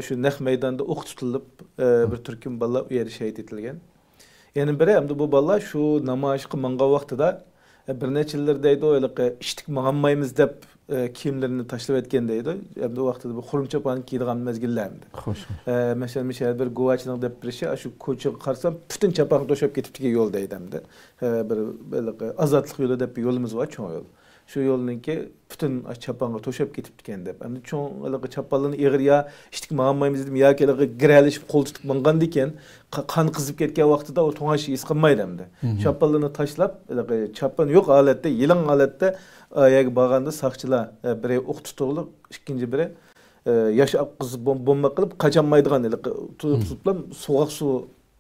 شۇ نەق مەيداندا ئوق تۇتۇلۇپ، بىر تۈركۈم بالىلار ئۇ يەردە شېھىت ئېتىلگەن. يەنە بىرى ئەمدى بۇ بالىلار شۇ نامايىشقا ماڭغان ۋاقتىدا، بىر نەچچىلىرى دەيدۇ، ھېلىقى ئىشتىك ماڭالمايمىز دەپ، كىيىملىرىنى تاشلىۋەتكەن دەيدۇ. ئەمدى ئۇ ۋاقتىدا بۇ خۇرۇم چاپان كىيىدىغان مەزگىللەر ئەمدى. خوش. مەسىلەن، مۇشۇ يەردە بىر گۇۋاچىنىڭ دەپ بېرىشى، ئاشۇ كوچىغا قارىسام، پۈتۈن چاپانغا توشاپ كېتىپتىكەن يول دەيدۇ ئەمدى. بىر، ھېلىقى ئازادلىق يولى دەپ بىر يولىمىز بار، چوڭ يول. شۇ يولنىڭكى پۈتۈن چاپانغا توشاپ كېتىپتىكەن دەپ. ئەمدى چوڭ ھېلىقى چاپانلىرىنى ئېغىر يا ئىشتىك ماڭالمايمىز دېدىم ياكى ھېلىقى گىرەلىشىپ قول تۇتۇپ ماڭغاندىكىن، قا-، قان قىزىپ كەتكەن ۋاقتىدا ئۇ توڭاش ھېس قىلمايدۇ ئەمدى. چاپانلىرىنى تاشلاپ، ھېلىقى چاپان يوق ھالەتتە، يېلىڭ ھالەتتە، ئا، يەرگە بارغاندا ساقچىلار، ئە، بىرى ئوق تۇتۇقلۇق، ئىككىنچى بىرى، ئە، ياش ئاققۇزۇپ بوم-، بومبا قىلىپ قاچالمايدىغان ھېلىقى تۇ-، تۇتۇپلا سوغۇق سۇ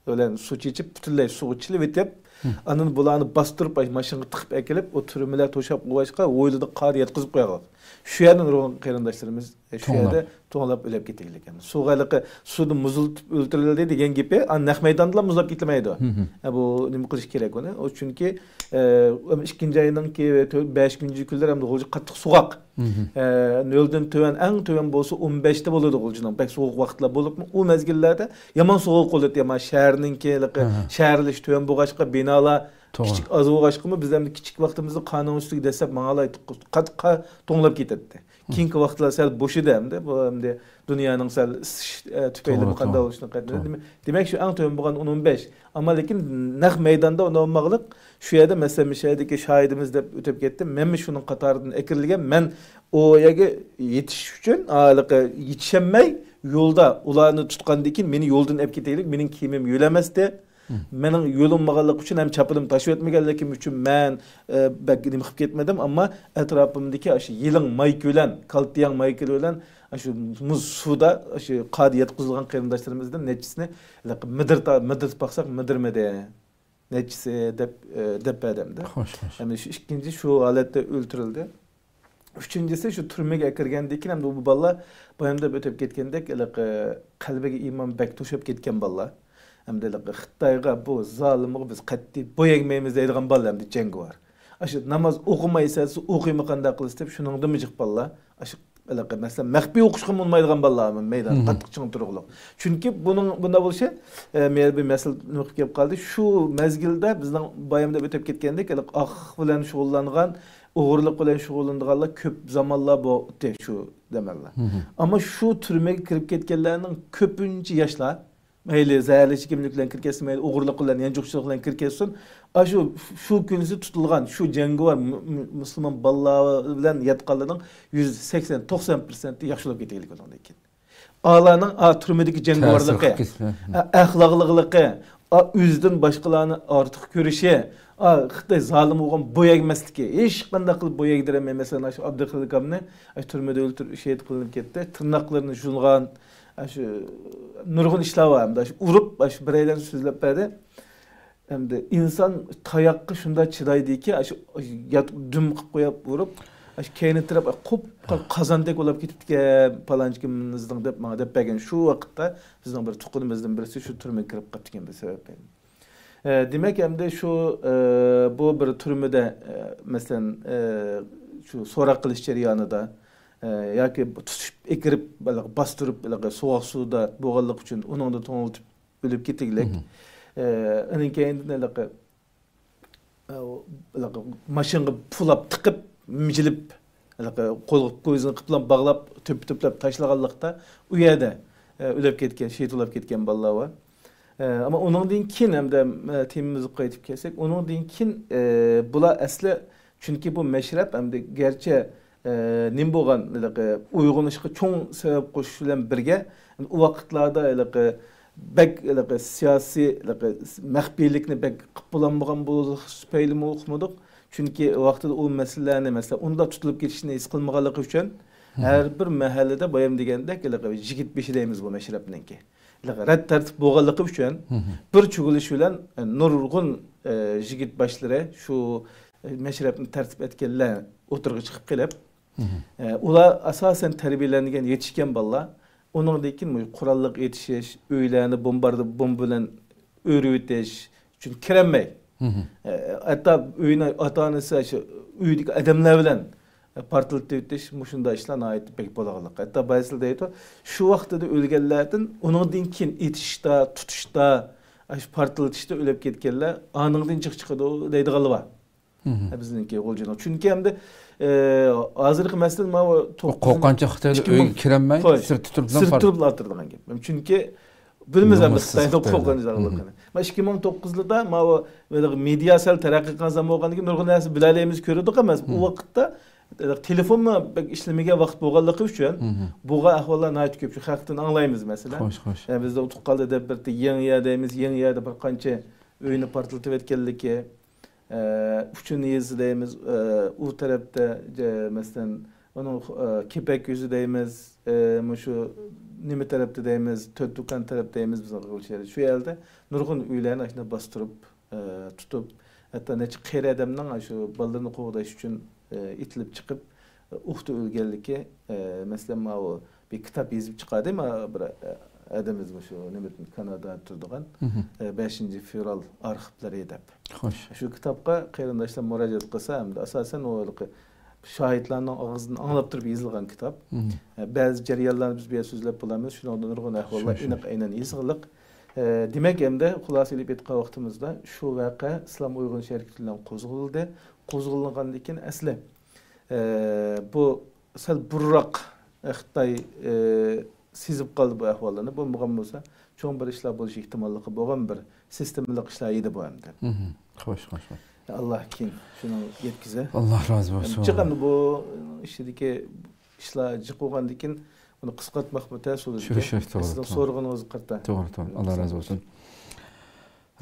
بىلەن سۇ چېچىپ، پۈتۈنلەي سۇغا چىلىۋېتىپ، ئاندىن بۇلارنى باستۇرۇپ، ماشىنىغا تىقىپ ئەكېلىپ، ئۇ تۈرمىلەر توشاپ قويغاچقا، ھويلىدا قار ياتقۇزۇپ قويغان. شۇ يەردىن نۇرغۇن قېرىنداشلىرىمىز، ئە، شۇ يەردە توڭلاپ ئۆلۈپ كېتىگلىكەن. سۇغا ھېلىقى سۇدا مۇزلىتىپ ئۆلتۈرۈلدى دېگەن گېپى، ئا، نەق مەيداندىلا مۇزلاپ كېتىلمەيدۇ. ئە، بۇ نېمە قىلىش كېرەك ئۇنى؟ ئۇ چۈنكى، ئە، ئىككىنچى ئاينىڭكى ۋە تۆ-، بەشىنچى كۈنلىرى ئەمدى غۇلجا قاتتىق سوغۇق. ئە، نۆلدىن تۆۋەن، ئەڭ تۆۋەن بولسا ئون بەشتە بولىدۇ غۇلجىنىڭ. بەك سوغۇق ۋاقىتلار بولۇپمۇ، ئۇ مەزگىللەردە يامان سوغۇق بولىدۇ. يامان شەھەرنىڭكى ھېلىقى شەھەرلىشىش تۆۋەن بولغاچقا، بىنالار كىچىك ئاز بولغاچقىمۇ، بىز ئەمدى كىچىك ۋاقتىمىزدا قارنىڭ ئۈستىگە دەسسەپ ماڭالايتتۇق. قات-، قار توڭلاپ كېتەتتى. كېيىنكى ۋاقىتلار سەل بوشىدى ئەمدى. بۇ ئەمدى دۇنيانىڭ سەل ئىسسىش، ئە، تۈپەيلىمۇ قانداق بولۇشىنى قەتئىي. دېمەك، شۇ ئەڭ تۆۋەن بولغان ئون، ئون بەش. ئەمما لېكىن نەق مەيداندا ئۇنى ئالماقلىق، شۇ يەردە، مەسىلەن، مۇشۇ يەردىكى شاھىدىمىز دەپ ئۆتۈپ كەتتى. مەنمۇ شۇنىڭ قاتارىدىن ئەكىرىلگەن. مەن ئۇ يەرگە يېتىش ئۈچۈن، ھېلىقى يېتىشەلمەي، يولدا ئۇلارنى تۇتقاندىن كېيىن مېنى يولدىن ئەپ كېتەيلىك، مېنىڭ كىيىمىم يۆلەنمەستى. مېنىڭ يۆلەنمىگەنلىكى ئۈچۈن ھەم چاپىنىمنى تاشلىۋەتمىگەنلىكىم ئۈچۈن مەن، ئە، بەك نېمە قىلىپ كېتىدىم، ئەمما ئەتراپىمدىكى ئاشۇ يېلىڭ مايكا بىلەن، كالتىياڭ مايكا بىلەن ئاشۇ مۇز سۇدا، ئاشۇ قاردا ياتقۇزۇلغان قېرىنداشلىرىمىزدىن نەچچىسىنى مىدىرتا-، مىدىرتىپ باقساق، مىدىرمىدى. نەچچىسى دەپ، ئە، دەپ بەردى ئەمدى. خوش، خوش. ئەمدى شۇ ئىككىنچى شۇ ھالەتتە ئۆلتۈرۈلدى. ئۈچىنچىسى، شۇ تۈرمىگە ئەكىرگەندىن كېيىن، ئەمدى بۇ بالىلار بايام دەپ ئۆتۈپ كەتكەندەك، ھېلىقى قەلبىگە ئىمان بەك توشۇپ كەتكەن بالىلار. ئەمدى ھېلىقى خىتايغا، بۇ زالىمغا بىز قەتئىي بويەگمەيمىز دەيدىغان بالىلار ئەمدى جەڭگىۋار. ئاشۇ ناماز ئوقۇمايسا، ئوقۇيمۇ قانداق قىلىسىز دەپ، شۇنىڭدىنمۇ جىق بالىلار. ئاشۇ ھېلىقى، مەسىلەن، مەخپىي ئوقۇشقا ئۇنىمايدىغان بالىلار مەيدان قاتتىق چىڭ تۇرغۇلۇق. چۈنكى بۇنىڭ، بۇنداق بولۇشى، ئە، مەيەر بىر مەسىلە نېمە قىلىپ كەپ قالدى. شۇ مەزگىلدە بىزنىڭ بايام دەپ ئۆتۈپ كەتكەندەك، ھېلىقى ئاق بىلەن شۇغۇللانغان، ئوغرىلىق بىلەن شۇغۇللىنىدىغانلار كۆپ زامانلار بولدى شۇ زامانلار. ئەمما شۇ تۈرمىگە كىرىپ كەتكەنلەرنىڭ كۆپىنچە ياشلار، مەيلى زەھەرلىك ئىچكىملىك بىلەن كىرىپ كەتسۇن، مەيلى ئوغرىلىق بىلەن، يانچۇقچىلىق بىلەن كىرىپ كەتسۇن، ئاشۇ، شۇ كۈنىسى تۇتۇلغان، شۇ جەڭگىۋار مۇ-، مۇ-، مۇسۇلمان بالىلار بىلەن ياتقانلارنىڭ يۈزدە سەكسەن، توقسان پىرسەنتى ياخشى بولۇپ كېتىگلىك ئۇنىڭدىن كېيىن. ئالارنىڭ، ئا، تۈرمىدىكى جەڭگىۋارلىقى، ئە، ئەخلاقلىقلىقى، ئا، ئۆزىدىن باشقىلارنى ئارتۇق كۆرۈشى، ئا، خىتاي زالىم بولغان بويەگمەسلىكى، ھېچقانداق قىلىپ بويەگدۈرەلمەي، مەسىلەن، ئاشۇ ئابدۇخېلىق ئاكامنى، ئاشۇ تۈرمىدە ئۆلتۈرۈپ، شېھىت قىلىنىپ كەتتى. تىرناقلىرىنى يۇلغان، ئاشۇ نۇرغۇن ئىشلار بار ئەمدى. ئاشۇ ئۇرۇپ، ئاشۇ بىرەيلەن سۆزلەپ بەردى. ئەمدى ئىنسان تاياققا شۇنداق چىدايدىكى، ئاشۇ يات-، دۈم قىلىپ قويۇپ ئۇرۇپ، ئاشۇ كەينى تىرەپ، قۇپقارا قازاندەك بولاپ كېتىپتىكەن، پالانچى كىمىمىزنىڭ دەپ ماڭا دەپ بەرگەن. شۇ ۋاقىتتا بىزنىڭ بىر تۇغقىنىمىزدىن بىرسى شۇ تۈرمىگە كىرىپ قاپتىكەن بىر سەۋەبتىن. ئە، دېمەك، ئەمدى شۇ، ئە، بۇ بىر تۈرمىدە، ئە، مەسىلەن، ئە، شۇ سوراق قىلىش جەريانىدا، ئە، ياكى تۇتۇشۇپ ئەكىرىپ، باستۇرۇپ، سوغۇق سۇدا بولغانلىقى ئۈچۈن ئۇنىڭدا توڭلىتىپ ئۆلۈپ كېتىگلىك. ئە، ئۇنىڭ كەينىدىن ھېلىقى، ئە، ھېلىقى ماشىنىغا پۇلاپ تىقىپ، مىجىلىپ، ھېلىقى قول كويزىنى قىپلان باغلاپ، تۆپە-تۆپلەپ تاشلىغانلىقتا، ئۇ يەردە، ئە، ئۆلۈپ كەتكەن، شېھىت بولۇپ كەتكەن بالىلار بار. ئە، ئەمما ئۇنىڭدىن كېيىن ھەمدە، ئە، تېمىمىزغا قايتىپ كەلسەك، ئۇنىڭدىن كېيىن، ئە، بۇلار ئەسلى چۈنكى بۇ مەشرەپ ئەمدى گەرچە، ئە، نېمە بولغان، ھېلىقى ئويغىنىشقا چوڭ سەۋەب قوشۇش بىلەن بىرگە، ئۇ ۋاقىتلاردا ھېلىقى بەك ھېلىقى سىياسىي، ھېلىقى مەخپىيلىكنى بەك قىلىپ بولالمىغان بولۇشى تۈپەيلىمۇ ئۇقمىدۇق. چۈنكى ۋاقتىدا ئۇ مەسىلىلەرنى، مەسىلەن، ئۇنداق تۇتۇلۇپ كېتىشىنى ھېس قىلمىغانلىقى ئۈچۈن، ھەر بىر مەھەللىدە بايام دېگەندەك، ھېلىقى يىگىت بېشى دەيمىز بۇ مەشرەپنىڭكى. ھېلىقى رەت تەرتىپ بولغانلىقى ئۈچۈن، بىر چۆگىلىش بىلەن، ئە، نۇرغۇن، ئە، يىگىت باشلىرى شۇ، ئە، مەشرەپنى تەرتىپ ئەتكەنلەر ئوتتۇرىغا چىقىپ قېلىپ، ئە، ئۇلار ئاساسەن تەربىيەلەنگەن، يېتىشكەن بالىلار. ئۇنىڭدىن كېيىن قوراللىق يېتىشىش، ئۆيلەرنى بومباردا-، بومبا بىلەن ئۆرۈۋېتىش ئۈچۈن كىرەلمەي. ئە، ھەتتا ئۆينى ئاتا-ئانىسى شۇ ئۆيدىكى ئادەملەر بىلەن پارتلىتىۋېتىش، مۇشۇنداق ئىشلار ناھايىتى بەك بولغانلىق. ھەتتا بايسىلار دەيدۇ، شۇ ۋاقتىدا ئۆلگەنلەردىن ئۇنىڭدىن كېيىن ئېتىشتا، تۇتۇشتا، ئاشۇ پارتلىتىشتا ئۆلۈپ كەتكەنلەر ئانىڭدىن جىق چىقىدۇ دەيدىغانلار بار. ھە، بىزنىڭكى غۇلجىنىڭ. چۈنكى ئەمدى، ئە، ھازىرقى مەسىلىدە ماۋۇ توققۇز، قورققانچە خىتايدا ئىككى مىڭ، ئۆيگە كىرەلمەي، خوش، سىرتتا تۇرۇپلا سىرتتا تۇرۇپلا ئولتۇرىدىغان گەپ. چۈنكى بىلىمىز ئەمدى خىتاينىڭ قورقۇنچ زادىلىقىنى. مانا ئىككى مىڭ توققۇزلىدا ماۋۇ مېدىيا سەل تەرەققىي قىلغان زامان بولغاندىكىن نۇرغۇن نەرسە بىلەلەيمىز، كۆرىدۇق ئەمەس. ئۇ ۋاقىتتا تېلېفونمۇ بەك ئىشلىمىگەن ۋاقىت بولغانلىقى ئۈچۈن بولغان ئەھۋاللار ناھايىتى كۆپ. شۇ خەقتىن ئاڭلايمىز، مەسىلەن. خوش، خوش. ئە، بىزدە ئۇتۇق قالدى دەپ بىر يېڭى يەر دەيمىز، يېڭى يەردە بىر قانچە ئۆينى پارتلىتىۋەتكەنلىكى، ئە، ئۈچۈن يېزا دەيمىز، ئە، ئۇ تەرەپتە، جە-، مەسىلەن، ئۇنىڭ، ئە، كېپەك يۈزى دەيمىز، ئە، مۇشۇ نېمە تەرەپتە دەيمىز، تۆت دۇكان تەرەپ دەيمىز بىزنىڭ غۇلجا شەھىرى. شۇ يەردە نۇرغۇن ئۆيلەرنى ئاشۇنداق باستۇرۇپ، ئە، تۇتۇپ، ھەتتا نەچچە قېرى ئادەمنىڭ شۇ بالىلىرىنى قوغداش ئۈچۈن، ئە، ئېتىلىپ چىقىپ، ئە، ئۇكىتى ئۆلگەنلىكى، ئە، مەسىلەن، ماۋۇ بىر كىتاب يېزىپ چىقاردى، ما بىر، ئە، ئادىمىمىز مۇشۇ نېمىدىن، كانادادا تۇرىدىغان، ئە، بەشىنچى فېۋرال ئارخىپلىرى دەپ. خوش. شۇ كىتابقا قېرىنداشلار مۇراجىئەت قىلسا، ئەمدى ئاساسەن ئۇ ھېلىقى شاھىتلارنىڭ ئاغزىدىن ئاڭلاپ تۇرۇپ يېزىلغان كىتاب. ئە، بەزى جەريانلارنى بىز بۇ يەردە سۆزلەپ بولالمايمىز، شۇنىڭدا نۇرغۇن ئەھۋاللار شۇ، شۇ. ئېنىق ئەينەن يېزىقلىق. ئە، دېمەك، ئەمدى خۇلاسە ئېلىپ ئېيتقان ۋاقتىمىزدا شۇ ۋەقە ئىسلام ئۇيغۇرلىنىش ھەرىكىتى بىلەن قوزغىلدى. قوزغالغاندىن كېيىن ئەسلى، ئە، بۇ سەل بۇرۇنراق خىتاي، ئە، سېزىپ قالدى بۇ ئەھۋاللارنى. بولمىغان بولسا، چوڭ بىر ئىشلار بولۇش ئېھتىماللىقى بولغان بىر سىستېمىلىق ئىشلار ئىدى بۇ ئەمدى. خوش، خوش، خوش. ئاللا كېيىن شۇنى يەتكۈزە. ئاللا رازى بولسۇن. جىق ئەمدى بۇ ئىچىدىكى ئىشلار جىق بولغاندىن كېيىن بۇنى قىسقارتماقمۇ تەس بولىدىكەن. شۇ، شۇ، توغرا، ئەسلىدە توغرا. سورىغىنىڭىزغا قارىتا. توغرا، توغرا. ئاللا رازى بولسۇن.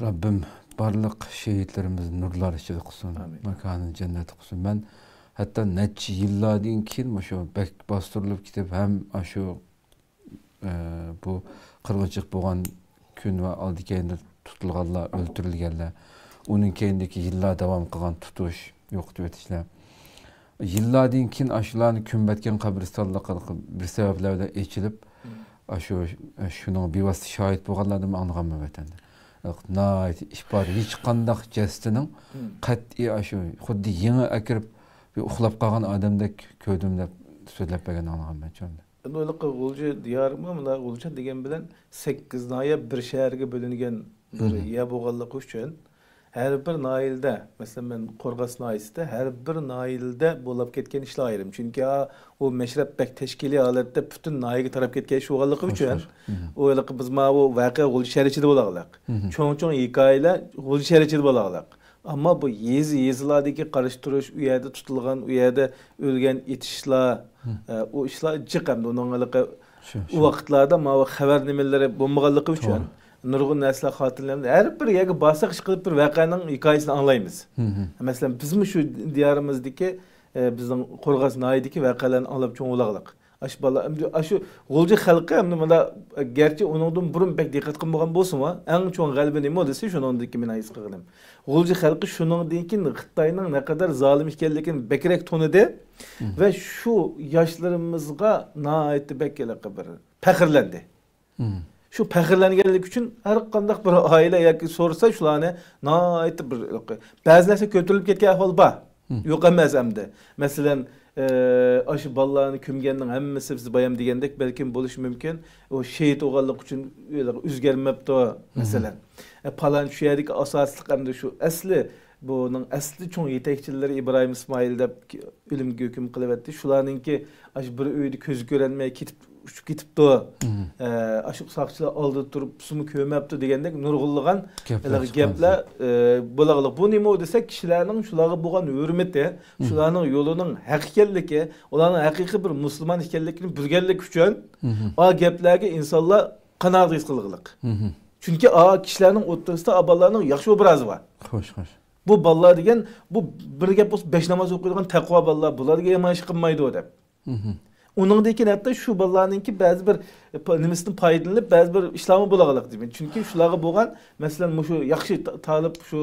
رەببىم بارلىق شېھىتلىرىمىزنى نۇرلار ئىچىدە قىلسۇن. ئامىن. ماكانىنى جەننەت قىلسۇن. مەن ھەتتا نەچچە يىللاردىن كېيىن مۇشۇ بەك باستۇرۇلۇپ كېتىپ، ھەم ئاشۇ ئە، بۇ قىرغىنچىلىق بولغان كۈن ۋە ئالدى كەينىدە تۇتۇلغانلار، ئۆلتۈرۈلگەنلەر، ئۇنىڭ كەينىدىكى يىللار داۋام قىلغان تۇتۇش، يوقىتىۋېتىشلەر. يىللاردىن كېيىن ئاشۇلارنى كۆمۈۋەتكەن قەبرىستانلىق بىر سەۋەبلەر بىلەن ئېچىلىپ، ئاشۇ، شۇنىڭ بىۋاسىتە شاھىت بولغانلاردىن ئاڭلىغانمەن ۋەتەندە. ناھايىتى ئىپادە، ھېچقانداق جەسىتىنىڭ قەتئىي ئاشۇ خۇددى يېڭى ئەكىرىپ بىر ئۇخلاپ قالغان ئادەمدەك كۆردۈم دەپ سۆزلەپ بەرگەن ئاڭلىغانمەن شۇنى. ئەمدى ھېلىقى غۇلجا دىيارىمۇ مانا غۇلجا دېگەن بىلەن سەككىز ناھىيە بىر شەھەرگە بۆلۈنگەن بىر يەر بولغانلىقى ئۈچۈن، ھەر بىر ناھىيەدە، مەسىلەن، مەن قورغاس ناھىيەسىدە ھەر بىر ناھىيەدە بولۇپ كەتكەن ئىشلار ئايرىم. چۈنكى ئا، ئۇ مەشرەپ بەك تەشكىلىي ھالەتتە پۈتۈن ناھىيەگە تاراپ كەتكەن ئىش بولغانلىقى ئۈچۈن، ئۇ ھېلىقى بىز ماۋۇ ۋەقە غۇلجا شەھىرى ئىچىدە بولغانلىق. چوڭ-چوڭ ھېكايىلەر غۇلجا شەھىرى ئىچىدە بولغانلىق. ئەمما بۇ يېزا، يېزىلاردىكى قارشى تۇرۇش، ئۇ يەردە تۇتۇلغان، ئۇ يەردە ئۆلگەن، ئېتىشلار، ئە، ئۇ ئىشلار جىق ئەمدى ئۇنىڭ ھېلىقى شۇ، ئۇ شۇ. ۋاقىتلاردا ماۋۇ خەۋەر نېمىلىرى بولمىغانلىقى ئۈچۈن توغرا. نۇرغۇن نەرسىلەر خاتىرىلەندى. ھەر بىر يەرگە بارساق، ئىشقىلىپ بىر ۋەقەنىڭ ھېكايىسىنى ئاڭلايمىز. مەسىلەن، بىزمۇ شۇ دىيارىمىزدىكى، ئە، بىزنىڭ قورغاس ناھىيەدىكى ۋەقەلەرنى ئاڭلاپ چوڭ بولغانلىق. ئاشۇ بالا، ئەمدى ئاشۇ غۇلجا خەلقى ئەمدى مانا، گەرچە ئۇنىڭدىن بۇرۇن بەك دىققەت قىلمىغان بولسىمۇ، ئەڭ چوڭ غەلىبە نېمە دېسە، شۇنىڭدىكى مېنىڭ ھېس قىلغىنىم. غۇلجا خەلقى شۇنىڭدىن كېيىن خىتاينىڭ نەقەدەر زالىم ئىكەنلىكىنى بەكرەك تونۇدى ۋە شۇ ياشلىرىمىزغا ناھايىتى بەك ھېلىقى بىر پەخىرلەندى. شۇ پەخىرلەنگەنلىكى ئۈچۈن ھەر قانداق بىر ئائىلە ياكى سورىسا شۇلارنى ناھايىتى بىر، بەزى نەرسە كۆتۈرۈلۈپ كەتكەن ئەھۋال بار. يوق ئەمەس ئەمدى. مەسىلەن، ئە، ئاشۇ بالىلارنى كۆمگەننىڭ ھەممىسى بىز بايام دېگەندەك بەلكىم بولۇشى مۇمكىن. ئۇ شېھىت بولغانلىقى ئۈچۈن ئۆزگەرمەپتۇ، مەسىلەن. ئە، پالان شۇ يەردىكى ئاساسلىق ئەمدى شۇ ئەسلى، بۇنىڭ ئەسلى چوڭ يېتەكچىلىرى ئىبراھىم ئىسمائىل دەپ ئۆلۈمگە ھۆكۈم قىلىۋەتتى. شۇلارنىڭكى ئاشۇ بىر ئۆيدە كۆزى كۆرەلمەي كېتىپ، ئۇچۇپ كېتىپتۇ. ئە، ئاشۇ ساقچىلار ئالدىدا تۇرۇپ، بىزمۇ كۆرمەپتۇ دېگەندەك نۇرغۇنلىغان گەپلەر ھېلىقى چىققان. گەپلەر، ئە، بولغانلىق. بۇ نېمە دېسەك، كىشىلەرنىڭ شۇلارغا بولغان ھۆرمىتى، شۇلارنىڭ يولىنىڭ ھەق ئىكەنلىكى، ئۇلارنىڭ ھەقىقىي بىر مۇسۇلمان ئىكەنلىكىنى بىلگەنلىكى ئۈچۈن، ئا گەپلەرگە ئىنسانلار قانائەت ھېس قىلغانلىق. چۈنكى ئا كىشىلەرنىڭ ئوتتۇرىسىدا ئا بالىلارنىڭ ياخشى ئوبرازى بار. خوش، خوش. بۇ بالىلار دېگەن، بۇ بىر گەپ بولسا بەش ناماز ئوقۇيدىغان تەقۋا بالىلار، بۇلار دېگەن يامان ئىش قىلمايدۇ دەپ. ئۇنىڭدىن كېيىن ھەتتا شۇ بالىلارنىڭكى بەزى بىر، ئە، پا-، نېمىسىدىن پايدىلىنىپ، بەزى بىر ئىشلارمۇ بولغانلىق دېمەك. چۈنكى شۇلارغا بولغان، مەسىلەن، مۇشۇ ياخشى تا-، تالىپ شۇ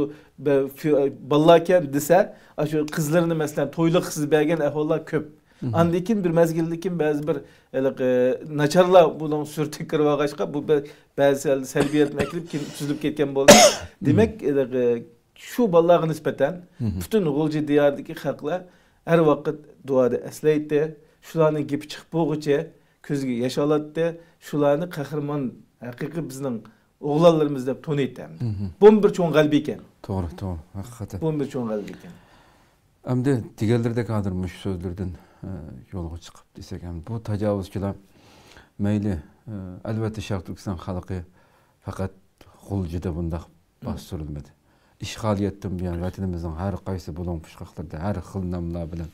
بە-، فى-، ئە، بالىلاركەن دېسە، ئاشۇ قىزلىرىنى، مەسىلەن، تويلۇق قىز بەرگەن ئەھۋاللار كۆپ. مم. ئاندىن كېيىن بىر مەزگىلدىن كېيىن بەزى بىر ھېلىقى ناچارلار بۇنىڭ سۈرىتىگە كىرىۋالغاچقا، بۇ بە-، بەزى سەل سەلبىيەتنى ئەكىرىپ، كېيىن تۈزۈلۈپ كەتكەن بولدى. مم. دېمەك، ھېلىقى شۇ بالىلارغا نىسبەتەن مم. پۈتۈن غۇلجا دىيارىدىكى خەقلەر ھەر ۋاقىت دۇئادا ئەسلەيتتى. شۇلارنىڭ گېپى چىقىپ بولغۇچە كۆزىگە ياش ئالاتتى. شۇلارنى قەھرىمان، ھەقىقىي بىزنىڭ ئوغلانلىرىمىز دەپ تونۇيتتى ئەمدى. مم. بۇمۇ بىر چوڭ غەلىبە ئىكەن. توغرا، توغرا، ھەقىقەتەن. بۇمۇ بىر چوڭ غەلىبە ئىكەن. ئەمدى دېگەنلىرىدەك ھازىر مۇشۇ سۆزلىرىدىن، ئە، يولغا چىقىپ دېسەك، ئەمدى بۇ تاجاۋۇزچىلار مەيلى، ئە، ئەلۋەتتە، شەرقىي تۈركىستان خەلقى پەقەت غۇلجىدا بۇنداق مم. باستۇرۇلمىدى. ئىشغالىيەتتىن بۇيان ۋەتىنىمىزنىڭ ھەر قايسى بۇلۇڭ پۇچقاقلىرىدا ھەر خىل ناملار بىلەن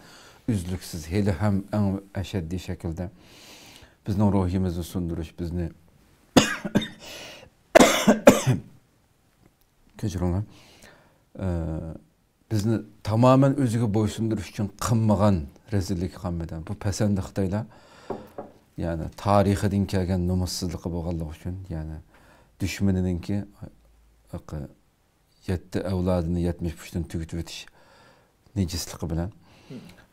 ئۈزلۈكسىز، ھېلىھەم ئەڭ ئەشەددىي شەكىلدە بىزنىڭ روھىمىزنى سۇندۇرۇش، بىزنى كەچۈرۈڭلار. ئە، بىزنى تامامەن ئۆزىگە بويسۇندۇرۇش ئۈچۈن قىلمىغان رەزىللىكى قالمىدى. بۇ پەسەندە خىتايلار، يەنى تارىخىدىن كەلگەن نومۇسسىزلىقى بولغانلىقى ئۈچۈن، يەنى دۈشمىنىنىڭكى يەتتە ئەۋلادىنى يەتمىش پۇشتىن تۈگىتىۋېتىش نىجىسلىقى بىلەن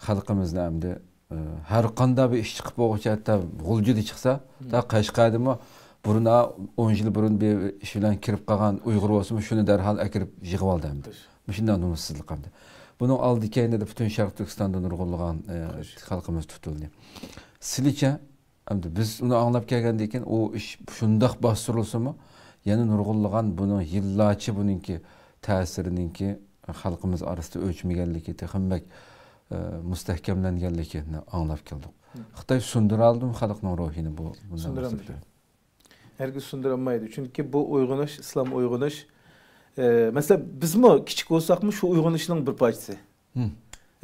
خەلقىمىزنى ئەمدى، ئە، ھەر قانداق بىر ئىش چىقىپ بولغۇچە، ھەتتا غۇلجىدا چىقسا، تا قەشقەردىمۇ بۇرۇن، ئون يىل بۇرۇن بىر ئىش بىلەن كىرىپ قالغان ئۇيغۇر بولسىمۇ، شۇنى دەرھال ئەكىرىپ يىغىۋالدى ئەمدى. مۇشۇنداق نومۇسسىزلىق ئەمدى. بۇنىڭ ئالدى كەينىدە پۈتۈن شەرقىي تۈركىستاندا نۇرغۇنلىغان، ئە، خەلقىمىز تۇتۇلدى. سىلىچە ئەمدى بىز ئۇنى ئاڭلاپ كەلگەندىن كېيىن، ئۇ ئىش شۇنداق باستۇرۇلسىمۇ، يەنە نۇرغۇنلىغان بۇنىڭ يىللارچە بۇنىڭكى تەسىرىنىڭكى خەلقىمىز ئارىسىدا ئۆچمىگەنلىكى، تېخىمۇ بەك، ئە، مۇستەھكەملەنگەنلىكىنى ئاڭلاپ كەلدۇق. مم. خىتاي سۇندۇرالدىمۇ خەلقنىڭ روھىنى بۇ، بۇنداق سۇندۇرالمىدى. مەسىلىدە؟ ھەرگىز سۇندۇرالمايدۇ. چۈنكى بۇ ئويغىنىش، ئىسلام ئويغىنىش، ئە، مەسىلەن، بىزمۇ كىچىك بولساقمۇ شۇ ئويغىنىشنىڭ بىر پارچىسى. مم.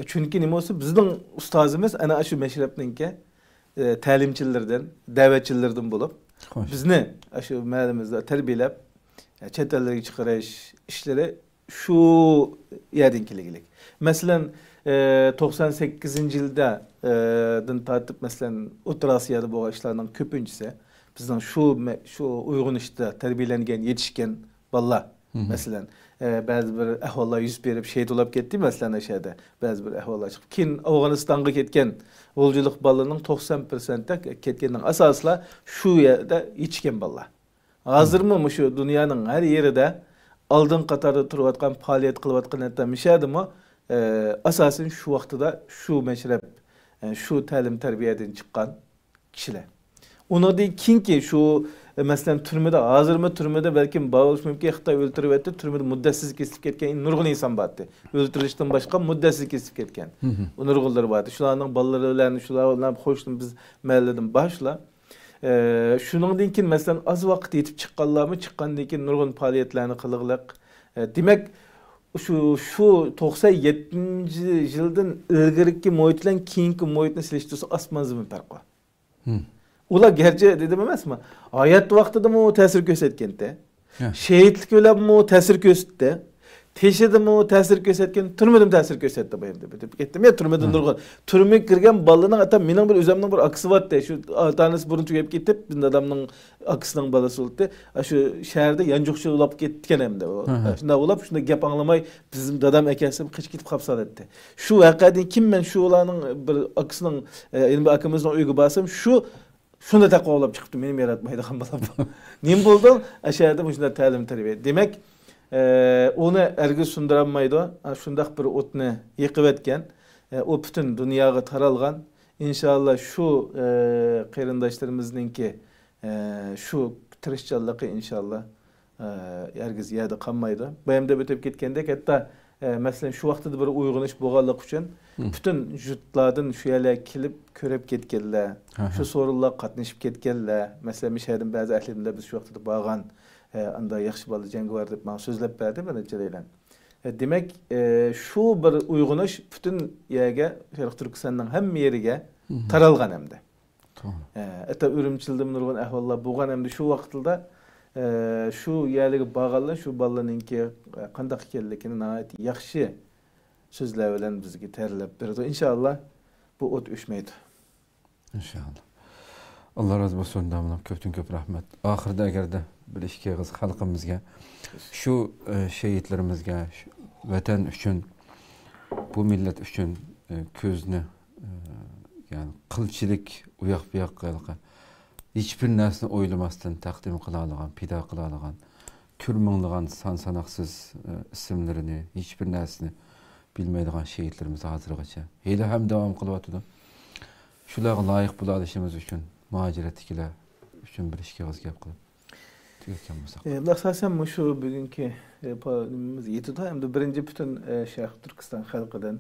چۈنكى نېمە بولسا، بىزنىڭ ئۇستازىمىز ئەنە شۇ مەشرەپنىڭكى، ئە، تەلىمچىلىرىدىن، دەۋەتچىلىرىدىن بولۇپ، خوش. بىزنى شۇ مەھەللىمىزدە تەربىيەلەپ، ئە، چەت ئەللەرگە چىقىرىش ئىشلىرى شۇ يەردىن كېلگۈلۈك. مەسىلەن، ئە، توقسان سەككىزىنچى يىلدا، ئە، دىن تارتىپ، مەسىلەن، ئوتتۇرا ئاسىيادا بولغان ئىشلارنىڭ كۆپىنچىسى بىزنىڭ شۇ مە-، شۇ ئويغىنىشتا تەربىيەلەنگەن، يېتىشكەن بالىلار، مم. مەسىلەن، ئە، بەزى بىر ئەھۋاللار يۈز بېرىپ، شېھىت بولۇپ كەتتى، مەسىلەن، ئاشۇ يەردە بەزى بىر ئەھۋاللار چىقىپ، كېيىن ئافغانىستانغا كەتكەن غۇلجىلىق بالىلارنىڭ توقسان پىرسەنتى كەتكەننىڭ ئاساسىلا شۇ يەردە يېتىشكەن بالىلار. ھازىرمۇ مۇشۇ دۇنيانىڭ ھەر يېرىدە ئالدىن قاتاردا تۇرۇۋاتقان، پائالىيەت قىلىۋاتقان، ھەتتا مىشەدىمۇ، ئە، ئاساسەن شۇ ۋاقتىدا شۇ مەشرەپ، ئە، شۇ تەلىم تەربىيەدىن چىققان كىشىلەر. ئۇنىڭدىن كېيىنكى شۇ، مەسىلەن، تۈرمىدە، ھازىرمۇ تۈرمىدە بەلكىم بار بولۇشى مۇمكىن، خىتاي ئۆلتۈرۈۋەتتى، تۈرمىدە مۇددەتسىز كېسىلىپ كەتكەن نۇرغۇن ئىنسان بارتى. ئۆلتۈرۈشتىن باشقا مۇددەتسىز كېسىلىپ كەتكەن. مم. نۇرغۇنلىرى بارتى. شۇلارنىڭ بالىلىرى بىلەن، شۇلار بىلەن خوشلىشىپ بىز مەھەللىدىن بار شۇلار. ئە، شۇنىڭدىن كېيىن، مەسىلەن، ئاز ۋاقىت يېتىپ چىققانلارمۇ چىققاندىن كېيىن نۇرغۇن پائالىيەتلەرنى قىلغىلىق. ئە، دېمەك، شۇ، شۇ توقسان يەتتىنچى يىلدىن ئىلگىرىكى مۇھىت بىلەن كېيىنكى مۇھىتنى سېلىشتۇرسا، ئاسمان زېمىن پەرق بار. مم. ئۇلار گەرچە دېدىم ئەمەسمۇ، ھايات ۋاقتىدىمۇ تەسىر كۆرسەتكەنتى. ھە. شېھىتلىك بىلەنمۇ تەسىر كۆرسەتتى. تېشىدىمۇ تەسىر كۆرسەتكەن، تۈرمىدىمۇ تەسىر كۆرسەتتى، بايام دەپ ئۆتۈپ كەتتىم. يا، تۈرمىدە ھە. نۇرغۇن. تۈرمىگە كىرگەن بالىنىڭ، ئاتا، مېنىڭ بىر ئۆزۈمنىڭ بىر ئاكىسى بارتى. شۇ ئاتا-ئانىسى بۇرۇن تۈگەپ كېتىپ، دادامنىڭ ئاكىسىنىڭ بالىسى بولدى. شۇ شەھەردە يانچۇقچى بولاپ كەتكەن ئەمدى ئۇ. ھە، ھە. شۇنداق بولاپ، شۇنداق گەپ ئاڭلىماي، بىزنىڭ دادام ئەكەلسىمۇ قېچىپ كېتىپ قاپسالاتتى. شۇ ۋەقەدىن كېيىن مەن شۇ ئۇلارنىڭ بىر ئاكىسىنىڭ، ئە، يەنە بىر ئاكىمىزنىڭ ئۆيىگە بارسام، شۇ شۇنى تەقۋا ئويلاپ چىقىپتۇ، مېنىمۇ ياراتمايدىغان بالام. نېمە بولدۇڭ؟ ئەشەدە مۇشۇنداق تەلىم تەربىيە. دېمەك، ئە، ئۇنى ھەرگىز سۇندۇرالمايدۇ. ئە، شۇنداق بىر ئوتنى يېقىۋەتكەن. ئە، ئۇ پۈتۈن دۇنياغا تارالغان. ئىنشاللا شۇ، ئە، قېرىنداشلىرىمىزنىڭكى، ئە، شۇ تىرىشچانلىقى ئىنشاللا ئە، ھەرگىز يەردە قالمايدۇ. بايام دەپ ئۆتۈپ كەتكەندەك، ھەتتا، ئە، مەسىلەن، شۇ ۋاقتىدا بىر ئويغىنىش بولغانلىقى ئۈچۈن مم. پۈتۈن يۇرتلاردىن شۇ يەرلەرگە كېلىپ كۆرۈپ كەتكەنلەر، ھە، ھە. شۇ سورۇنلارغا قاتنىشىپ كەتكەنلەر، مەسىلەن، مۇشۇ يەردىن بەزى ئەھلىمىز بىلەن بىز شۇ ۋاقتىدا بارغان، ئە، ئانداق ياخشى بالا جەڭگىۋار دەپ ماڭا سۆزلەپ بەردى بىر نەچچەيلەن. ئە، دېمەك، ئە، شۇ بىر ئويغىنىش پۈتۈن يەرگە، شەرقىي تۈركىستاننىڭ ھەممە يېرىگە مم. تارالغان ئەمدى. توغرا. ئە، ھەتتا ئۈرۈمچىدىمۇ نۇرغۇن ئەھۋاللار بولغان ئەمدى شۇ ۋاقىتلاردا، ئە، شۇ يەرلىكى بارغانلار شۇ بالىلارنىڭكى، ئە، قانداق ئىكەنلىكىنى ناھايىتى ياخشى سۆزلەر بىلەن بىزگە تەرلەپ بېرىدۇ. ئىنشائاللا، بۇ ئوت ئۆچمەيدۇ. ئىنشائاللا. ئاللا رازى بولسۇن، داموللام، كۆپتىن كۆپ رەھمەت. ئاخىرىدا ئەگەردە بىر ئىككى ئېغىز خەلقىمىزگە، شۇ، ئە، شېھىتلىرىمىزگە، شۇ ۋەتەن ئۈچۈن، بۇ مىللەت ئۈچۈن، ئە، كۆزنى، ئە، يەنى قىلچىلىك ئۇياق-بۇياققا ھېلىقى ھېچبىر نەرسىنى ئويلىماستىن تەقدىم قىلالىغان، پىدا قىلالىغان، كۆرمىڭلىغان سان-ساناقسىز، ئە، ئىسىملىرىنى، ھېچبىر نەرسىنى بىلمەيدىغان شېھىتلىرىمىز ھازىرغىچە ھېلىھەم داۋام قىلىۋاتىدۇ. شۇلارغا لايىق بولالىشىمىز ئۈچۈن، مۇھاجىرەتتىكىلەر ئۈچۈن بىر ئىككى ئېغىز گەپ قىلىپ تۈگەتكەن بولساق. ئە، ئەمدى ئاساسەن مۇشۇ بۈگۈنكى، ئە، پا-، نېمىمىز يېتىدۇ. ئەمدى بىرىنچى پۈتۈن، ئە، شەرقىي تۈركىستان خەلقىدىن،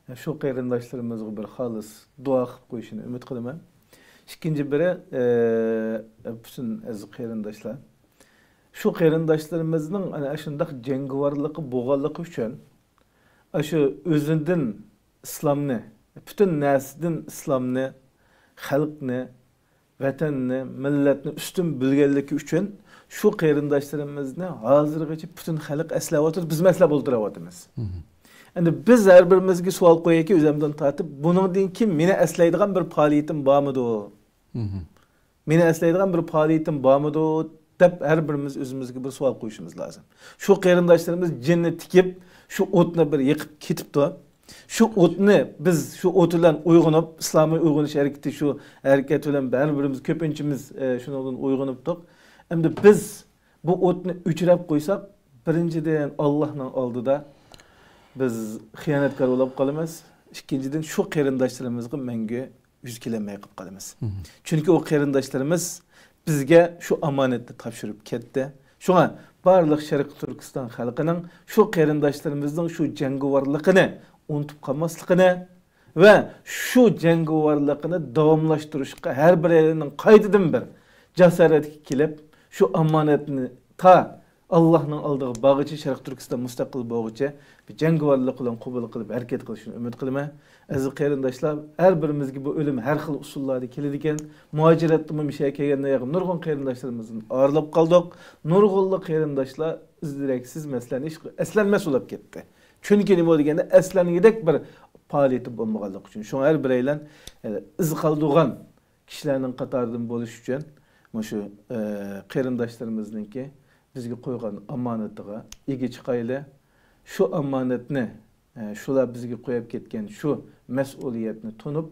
ئە، شۇ قېرىنداشلىرىمىزغا بىر خالىس دۇئا قىلىپ قويۇشىنى ئۈمىد قىلىمەن. ئىككىنچى بىرى، ئە، پۈتۈن ئەزىز قېرىنداشلار، شۇ قېرىنداشلىرىمىزنىڭ ئەنە شۇنداق جەڭگىۋارلىقى بولغانلىقى ئۈچۈن، ئاشۇ ئۆزىدىن ئىسلامنى، پۈتۈن نەرسىدىن ئىسلامنى، خەلقنى، ۋەتەننى، مىللەتنى ئۈستۈن بىلگەنلىكى ئۈچۈن شۇ قېرىنداشلىرىمىزنى ھازىرغىچە پۈتۈن خەلق ئەسلەۋاتىدۇ، بىزمۇ ئەسلەپ ئولتۇرۇۋاتىمىز. مم. ئەمدى بىز ھەر بىرىمىزگە سوئال قويايكى، ئۆزۈمدىن تارتىپ، بۇنىڭدىن كېيىن مېنى ئەسلەيدىغان بىر پائالىيىتىم بارمىدۇ؟ مم. مېنى ئەسلەيدىغان بىر پائالىيىتىم بارمىدۇ دەپ، ھەر بىرىمىز ئۆزىمىزگە بىر سوئال قويۇشىمىز لازىم. شۇ قېرىنداشلىرىمىز جېنىنى تىكىپ، شۇ ئوتنى بىر يېقىپ كېتىپتۇ. شۇ ئوتنى بىز شۇ ئوت بىلەن ئويغىنىپ، ئىسلامىي ئويغىنىش ھەرىكىتى شۇ ھەرىكەت بىلەن ھەر بىرىمىز، كۆپىنچىمىز، ئە، شۇنىڭدىن ئويغىنىپتۇق. ئەمدى بىز بۇ ئوتنى ئۆچۈرۈپ قويساق، بىرىنچىدىن، ئاللاھنىڭ ئالدىدا بىز خىيانەتكار بولۇپ قالىمىز. ئىككىنچىدىن، شۇ قېرىنداشلىرىمىزغا مەڭگۈ يۈز كېلەلمەي قېلىپ قالىمىز. مم. چۈنكى ئۇ قېرىنداشلىرىمىز بىزگە شۇ ئامانەتنى تاپشۇرۇپ كەتتى. شۇڭا بارلىق شەرقىي تۈركىستان خەلقىنىڭ شۇ قېرىنداشلىرىمىزنىڭ شۇ جەڭگىۋارلىقىنى ئۇنتۇپ قالماسلىقىنى ۋە شۇ جەڭگىۋارلىقىنى داۋاملاشتۇرۇشقا ھەر بىرەيلەننىڭ قايتىدىن بىر جاسارەتكە كېلىپ، شۇ ئامانەتنى تا ئاللاھنىڭ ئالدىغا بارغۇچە، شەرقىي تۈركىستان مۇستەقىل بولغۇچە بىر جەڭگىۋارلىق بىلەن قوبۇل قىلىپ ھەرىكەت قىلىشىنى ئۈمىد قىلىمەن. ئەزىز قېرىنداشلار، ھەر بىرىمىزگە بۇ ئۆلۈم ھەر خىل ئۇسۇللاردا كېلىدىكەن. مۇھاجىرەتتىمۇ مىشە كەلگەندە ياقى نۇرغۇن قېرىنداشلىرىمىزدىن ئايرىلىپ قالدۇق. نۇرغۇنلىغان قېرىنداشلار ئىز-دېرەكسىز مەسىلەنى ھېچ ئەسلەنمەس بولۇپ كەتتى. چۈنكى نېمە دېگەندە، ئەسلەنگۈدەك بىر پائالىيىتى بولمىغانلىقى ئۈچۈن. شۇڭا ھەر بىرەيلەن، ئە، ئىز قالدۇرغان كىشىلەرنىڭ قاتارىدىن بولۇش ئۈچۈن مۇشۇ، ئە، قېرىنداشلىرىمىزنىڭكى بىزگە قويغان ئامانىتىغا ئىگە چىقايلى. شۇ ئامانەتنى، ئە، شۇلار بىزگە قويۇپ كەتكەن شۇ مەسئۇلىيەتنى تونۇپ،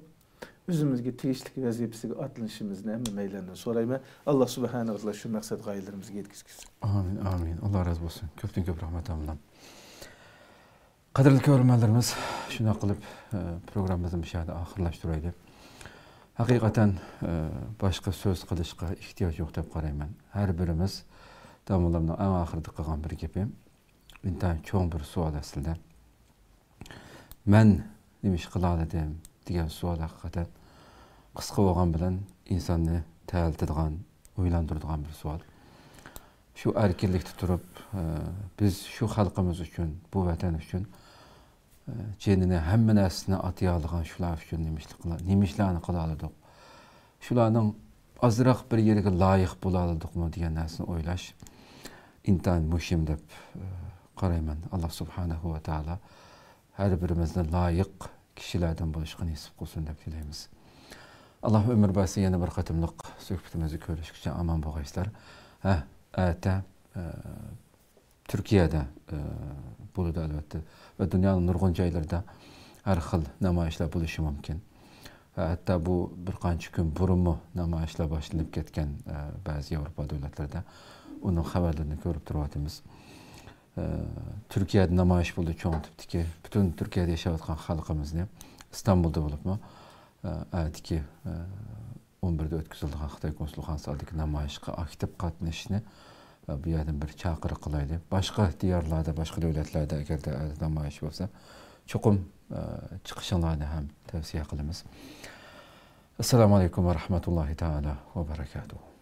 ئۆزىمىزگە تېگىشلىك ۋەزىپىسىگە ئاتلىنىشىمىزنى ھەممەيلەندىن سورايمەن. ئاللا سۇبھانەھۇ ۋە تائالا شۇ مەقسەت غايىلىرىمىزگە يەتكۈزگۈسى. ئامىن، ئامىن. ئاللا رازى بولسۇن. كۆپتىن كۆپ رەھمەت، ئامىن. قەدىرلىك كۆرۈرمەنلىرىمىز، شۇنداق قىلىپ، ئە، پروگراممىمىزنى مۇشۇ يەردە ئاخىرلاشتۇرايلى. ھەقىقەتەن، ئە، باشقا سۆز قىلىشقا ئېھتىياج يوق دەپ قارايمەن. ھەر بىرىمىز داموللامنىڭ ئەڭ ئاخىرىدا قىلغان بىر گېپى، ئىنتايىن چوڭ بىر سوئال ئەسلىدە. مەن نېمە ئىش قىلالىدىم دېگەن سوئال ھەقىقەتەن قىسقا بولغان بىلەن ئىنساننى تەلتىدىغان، ئويلاندۇرىدىغان بىر سوئال. شۇ ئەركىنلىكتە تۇرۇپ، ئە، بىز شۇ خەلقىمىز ئۈچۈن، بۇ ۋەتەن ئۈچۈن، ئە، جېنىنى، ھەممە نەرسىسىنى ئاتىيالىغان شۇلار ئۈچۈن نېمە ئىشلار قىلا-، نېمە ئىشلارنى قىلالىدۇق؟ شۇلارنىڭ ئازراق بىر يېرىگە لايىق بولالىدۇقمۇ دېگەن نەرسىنى ئويلاش ئىنتايىن مۇھىم دەپ، ئە، قارايمەن. ئاللا سۇبھانەھۇ ۋە تائالا ھەر بىرىمىزنى لايىق كىشىلەردىن بولۇشقا نېسىپ قىلسۇن دەپ تىلەيمىز. ئاللا ئۆمۈر بەرسە، يەنە بىر قېتىملىق سۆھبىتىمىزدە كۆرۈشكىچە ئامان بولغايسىلەر. ھە، ئەتە، ئە، تۈركىيەدە، ئە، بولىدۇ، ئەلۋەتتە. ۋە دۇنيانىڭ نۇرغۇن جايلىرىدا ھەر خىل نامايىشلار بولۇشى مۇمكىن. ۋە ھەتتا بۇ بىر قانچە كۈن بۇرۇنمۇ نامايىشلار باشلىنىپ كەتكەن، ئە، بەزى ياۋروپا دۆلەتلىرىدە ئۇنىڭ خەۋەرلىرىنى كۆرۈپ تۇرۇۋاتىمىز. ئە، تۈركىيەدە نامايىش بولدى، چوڭ تىپتىكى. پۈتۈن تۈركىيەدە ياشاۋاتقان خەلقىمىزنى ئىستانبۇلدا بولۇپمۇ، ئە، ئەتىكى، ئە، ئون بىردە ئۆتكۈزۈلىدىغان خىتاي كونسۇلخانىسى ئالدىدىكى نامايىشقا ئاكتىپ قاتنىشىشنى، ئە، بۇ يەردىن بىر چاقىرىق قىلايلى. باشقا دىيارلاردا، باشقا دۆلەتلەردە ئەگەردە، ئە، نامايىش بولسا، چوقۇم، ئە، چىقىشىڭلارنى ھەم تەۋسىيە قىلىمىز. ئەسسالامۇ ئەلەيكۇم ۋە رەھمەتۇللاھى تائالا ۋە بەرەكاتۇھۇ.